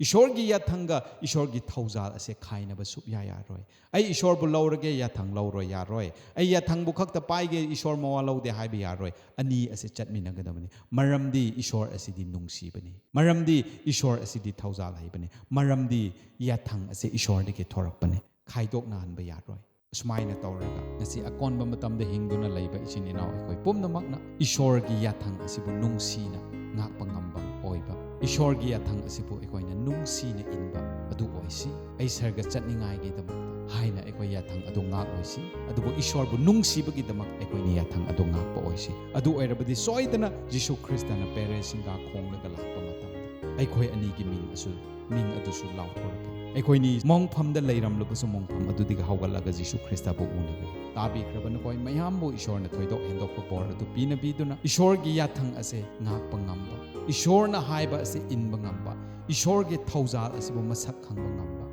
ꯏꯁꯣꯔꯒꯤ ꯌꯥꯊꯪꯒ ꯏꯁꯣꯔꯒꯤ ꯊꯧꯖꯥꯜ ꯑꯁꯦ ꯈꯥꯏꯅꯕ ꯁꯨꯛꯌꯥ ꯌꯥꯔꯣꯏ꯫ ꯑꯩ ꯏꯁꯣꯔꯕꯨ ꯂꯧꯔꯒꯦ, ꯌꯥꯊꯪ ꯂꯧꯔꯣꯏ, ꯌꯥꯔꯣꯏ꯫ ꯑꯩ ꯌꯥꯊꯪꯕꯨ ꯈꯛꯇ ꯄꯥꯏꯒꯦ, ꯏꯁꯣꯔ ꯃꯋꯥ ꯂꯧꯗꯦ ꯍꯥꯏꯕ ꯌꯥꯔꯣꯏ꯫ ꯑꯅꯤ ꯑꯁꯦ ꯆꯠꯃꯤꯟꯅꯒꯗꯕꯅꯤ꯫ ꯃꯔꯝꯗꯤ ꯏꯁꯣꯔ ꯑꯁꯤꯗꯤ ꯅꯨꯡꯁꯤꯕꯅꯤ, ꯃꯔꯝꯗꯤ ꯏꯁꯣꯔ ꯑꯁꯤꯗꯤ ꯊꯧꯖꯥꯜ ꯍꯩꯕꯅꯤ, ꯃꯔꯝꯗꯤ ꯌꯥꯊꯪ ꯑꯁꯦ ꯏꯁꯣꯔꯗꯒꯤ ꯊꯣꯔꯛꯄꯅꯤ꯫ ꯈꯥꯏꯗꯣꯛꯅꯍꯟꯕ ꯌꯥꯔꯣꯏ꯫ ꯑꯁꯨꯃꯥꯏꯅ ꯇꯧꯔꯒ ꯉꯁꯤ ꯑꯀꯣꯟꯕ ꯃꯇꯝꯗ ꯍꯤꯡꯗꯨꯅ ꯂꯩꯕ ꯏꯆꯤꯟ ꯏꯅꯥꯎ ꯑꯩꯈꯣꯏ ꯄꯨꯝꯅꯃꯛꯅ ꯏꯁꯣꯔꯒꯤ ꯌꯥꯊꯪ ꯑꯁꯤꯕꯨ ꯅꯨꯡꯁꯤꯅ ꯉꯥꯛꯄ ꯉꯝꯕ ꯑꯣꯏꯕ, ꯏꯁꯣꯔꯒꯤ ꯌꯥꯊꯪ ꯑꯁꯤꯕꯨ ꯑꯩꯈꯣꯏꯅ ꯅꯨꯡꯁꯤꯅ ꯏꯟꯕ ꯑꯗꯨ ꯑꯣꯏꯁꯤ꯫ ꯑꯩ ꯁꯔꯒ ꯆꯠꯅꯤꯡꯉꯥꯏꯒꯤꯗꯃꯛꯇ ꯍꯥꯏꯅ ꯑꯩꯈꯣꯏ ꯌꯥꯊꯪ ꯑꯗꯨ ꯉꯥꯛꯂꯣꯏꯁꯤ, ꯑꯗꯨꯕꯨ ꯏꯁꯣꯔꯕꯨ ꯅꯨꯡꯁꯤꯕꯒꯤꯗꯃꯛ ꯑꯩꯈꯣꯏꯅ ꯌꯥꯊꯪ ꯑꯗꯨ ꯉꯥꯛꯄ ꯑꯣꯏꯁꯤ꯫ ꯑꯗꯨ ꯑꯣꯏꯔꯕꯗꯤ ꯁꯣꯏꯗꯅ ꯖꯤꯁꯨ ꯈ꯭ꯔꯤꯁꯇꯅ ꯄꯦꯔꯦ ꯁꯤꯡꯒꯥ ꯈꯣꯡꯂꯒ ꯂꯥꯛꯄ ꯃꯇꯝꯗ ꯑꯩꯈꯣꯏ ꯑꯅꯤꯒꯤ ꯃꯤꯡ ꯑꯁꯨ ꯃꯤꯡ ꯑꯗꯨꯁꯨ ꯂꯥꯎꯊꯣꯔꯛꯀꯅꯤ꯫ ꯑꯩꯈꯣꯏꯅꯤ ꯃꯣꯡꯐꯝꯗ ꯂꯩꯔꯝꯂꯕꯁꯨ ꯃꯣꯡꯐꯝ ꯑꯗꯨꯗꯒꯤ ꯍꯧꯒꯠꯂꯒ ꯖꯤꯁꯨ ꯈ꯭ꯔꯤꯁꯇꯕꯨ ꯎꯅꯒꯅꯤ꯫ ꯇꯥꯕꯤꯈ꯭ꯔꯕ ꯅꯈꯣꯏ ꯃꯌꯥꯝꯕꯨ ꯏꯁꯣꯔꯅ ꯊꯣꯏꯗꯣꯛ ꯍꯦꯟꯗꯣꯛꯄ ꯕꯣꯔ ꯑꯗꯨ ꯄꯤꯅꯕꯤꯗꯨꯅ ꯏꯁꯣꯔꯒꯤ ꯌꯥꯊꯪ ꯑꯁꯦ ꯉꯥꯛꯄ ꯉꯝꯕ, ꯏꯁꯣꯔꯅ ꯍꯥꯏꯕ ꯑꯁꯦ ꯏꯟꯕ ꯉꯝꯕ, ꯏꯁꯣꯔꯒꯤ ꯊꯧꯖꯥꯜ ꯑꯁꯤꯕꯨ ꯃꯁꯛ ꯈꯪꯕ ꯉꯝꯕ,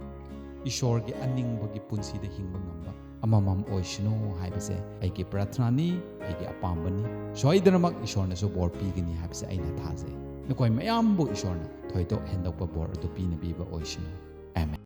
ꯏꯁꯣꯔꯒꯤ ꯑꯅꯤꯡꯕꯒꯤ ꯄꯨꯟꯁꯤꯗ ꯍꯤꯡꯕ ꯉꯝꯕ ꯑꯃꯃꯝ ꯑꯣꯏꯁꯅꯨ ꯍꯥꯏꯕꯁꯦ ꯑꯩꯒꯤ ꯄ꯭ꯔꯥꯊꯅꯥꯅꯤ, ꯑꯩꯒꯤ ꯑꯄꯥꯝꯕꯅꯤ꯫ ꯁꯣꯏꯗꯅꯃꯛ ꯏꯁꯣꯔꯅꯁꯨ ꯕꯣꯔ ꯄꯤꯒꯅꯤ ꯍꯥꯏꯕꯁꯦ ꯑꯩꯅ ꯊꯥꯖꯩ꯫ ꯅꯈꯣꯏ ꯃꯌꯥꯝꯕꯨ ꯏꯁꯣꯔꯅ ꯊꯣꯏꯗꯣꯛ ꯍꯦꯟꯗꯣꯛꯄ ꯕꯣꯔ ꯑꯗꯨ ꯄꯤꯅꯕꯤꯕ ꯑꯣꯏꯁꯅꯨ꯫ ꯑꯥꯃꯦꯟ꯫